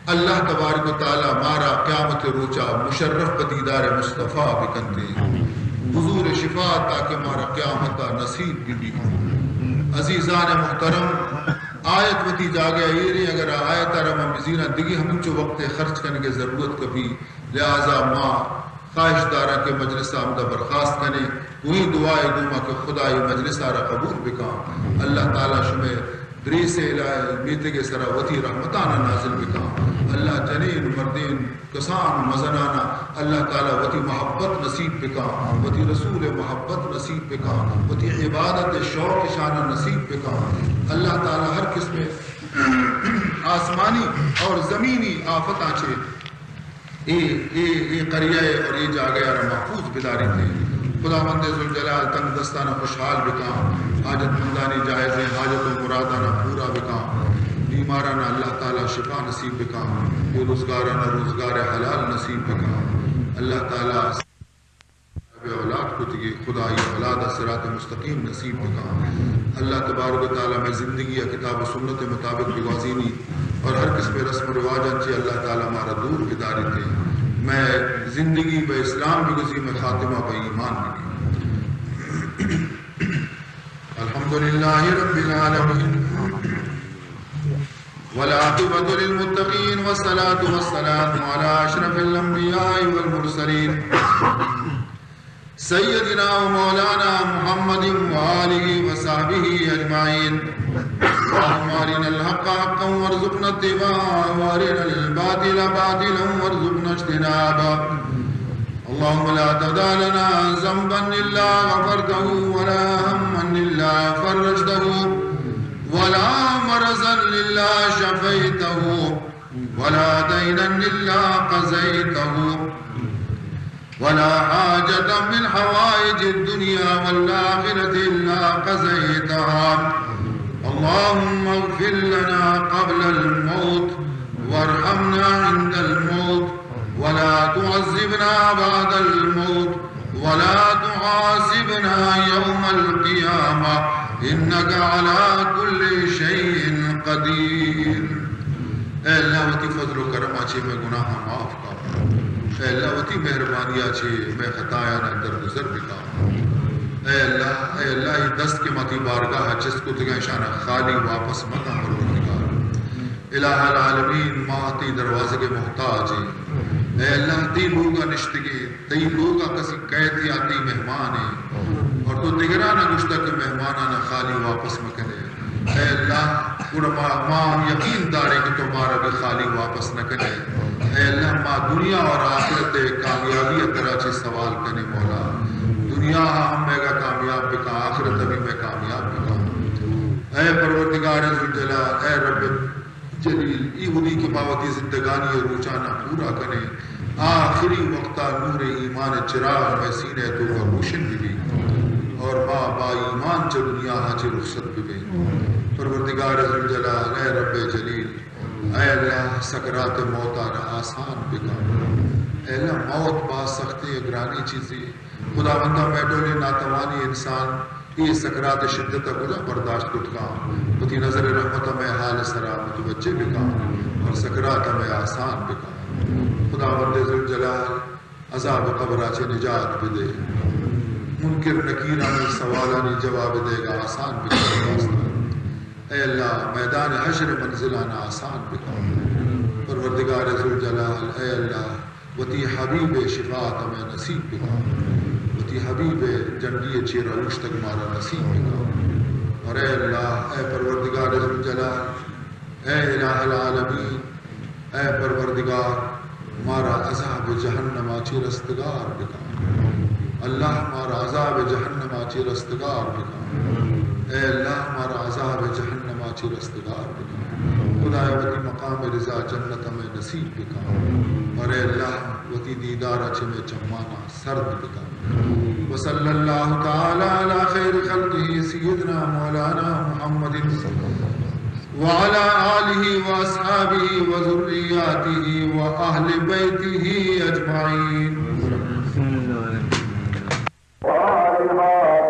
اللہ تبارک و تعالی مارا قیامت روچا مشرف بہ دیدار مصطفی بکنتے۔ حضور شفاعت تاکہ مارا قیامتا نصیب بہ بی۔ عزیزان محترم، آیت وتی جاگہ ایریں، اگر آ آیت را من بزیراں دگی ہمینچو وقت خرچ کنگے ضرورت کبھی، لہذا ما خواہش داراں کہ مجلس ء ہمدا برخاست کنیں۔ دوئیں دعا ء گوما کہ خدا اے مجلس ء را قبول بکاں، اللہ تعالی شمئے دریس ء الہ میتگ ء سرا وتی رحمتانا نازل بکاں۔ اللہ جنین، مردین، کسان و مزنانا اللہ تعالی وتی محبت نصیب بکاں، وتی رسول ء محبت نصیب بکاں، وتی عبادت ء شوق اشانا نصیب بکاں۔ اللہ تعالی ہر قسم آسمانی اور زمینی آفتاں چہ اے، اے، اے قریہ ء اور اے جاگہ ء را محفوظ بداریت۔ خداوند ذوالجلال تنگ دستاناں خوشحال بکاں، حاجت مندانی جائزیں حاجت و مراداناں پورا بکاں، بیماراناں اللہ تعالی شفا نصیب بکاں، بے روزگاراناں روزگار حلال نصیب بکاں۔ اللہ تعالی اولاد کتگی، خدا آئی اولاد ء صراط مستقیم نصیب بکاں۔ اللہ تبارک و تعالی مئے زندگی ء کتاب و سنت مطابق بگوازینی اور ہر قسم رسم و رواجاں چہ اللہ تعالی مارا دور بداریت۔ مئے زندگی بہ اسلام بگوزی، مئے خاتمہ بہ ایمان ببی۔ الحمدللہ رب العالمین۔ والعاقبة للمتقين، والصلاة والسلام على أشرف الأنبياء والمرسلين، سيدنا ومولانا محمد وآله وصحبه أجمعين. اللهم أرنا الحق حقا وارزقنا اتباعه، وأرنا الباطل باطلا وارزقنا اجتنابه. اللهم لا تدع لنا ذنبا إلا غفرته، ولا هما إلا فرجته، ولا مرضا إلا شفيته، ولا دينا إلا قضيته، ولا حاجة من حوائج الدنيا والآخرة إلا قضيتها. اللهم اغفر لنا قبل الموت، وارحمنا عند الموت، ولا تعذبنا بعد الموت، ولا تحاسبنا يوم القيامة، إنك على كل شيء قدير. اے اللہ، وتی فضل و کرم ءَ چہ مئے گناہاں معاف کن. اے اللہ، وتی مہربانی ءَ چہ مئے خطایاں درگزر بکن. اے اللہ، اے اللہ، اے دست کہ ما تئی بارگاہ ءَ چست کتگاں، اشاں خالی واپس مکن پروردگار. الہ العالمین، ما تئی دروازگ ءِ محتاج ایں. اے اللہ، تئی لوگ ءَ نشتگیں، تئی لوگ ءَ کسی کئیت یا تئی مہمان ایں، اور تو دگران ءَ گوشتگ کہ مہمانان ءَ خالی واپس مکن ئے. اے اللہ، گڑا ما، ما ہم یقین داریں کہ تو مارا بھی خالی واپس نہ کن ئے. اے اللہ، ما دنیا اور آخرت ءِ کامیابی ءَ ترا چہ سوال کنیں مولا. دنیا ءَ ہم مئیگا کامیاب بکن، آخرت ءَ بھی مئے کامیاب بکن. اے پروردگار ذوالجلال، اے رب جلیل، اے وھدی کہ ما وتی زندگانی ءِ روچاناں پورا کنیں، آخری وقتا نور ایمان ءِ چراغ مئے سینہ ءِ توکا روشن بہ بی اور ما با ایمان چہ دنیا ءَ چہ رخصت بہ بیں. پروردگار ذوالجلال، اے رب جلیل، اے اللہ، سکرات موت ءَ را آسان بکن. اے اللہ، موت با سختیں گرانیں چیزے. خداوندا، مئے ڈولیں ناتوانیں انسان اے سکرات ءِ شدت ءَ کجا برداشت کت کن؟ وتی نظر رحمت ءَ مئے حال ءِ سرا متوجہ بکن اور سکرات ءَ مئے آسان بکن. خداوند ذوالجلال، عذاب قبر ءَ چہ نجات بدے. منکر نکیرانی سوالانی جواب دیگا آسان بکن. اے اللہ، میدان حشر ءِ منزلان آسان بکن. پروردگار ذوالجلال، اے اللہ، وتی حبیب ءِ شفاعت ءَ مئے نصیب بکن. وتی حبیب ءِ جنڈی ءِ چیرا اوشتگ مارا نصیب بکن. اور اے اللہ، اے پروردگار ذوالجلال، اے الہ العالمین، اے پروردگار، مارا عذاب جہنم ءَ چہ رستگار بکن. اللہ، مارا عذاب جہنم ءَ چہ رستگار بکن. اے اللہ، مارا عذاب جہنم ءَ چہ رستگار بکن. خدایا، وتی مقام رضا جنت ءَ مئے نصیب بکن. اور اے اللہ، وتی دیدار ءَ چہ مئے چماناں سرد بکن. وصلی اللہ تعالی علی خیر خلقہ سیدنا مولانا محمد وعلى آله وأصحابه وذرياته وأهل بيته أجمعين.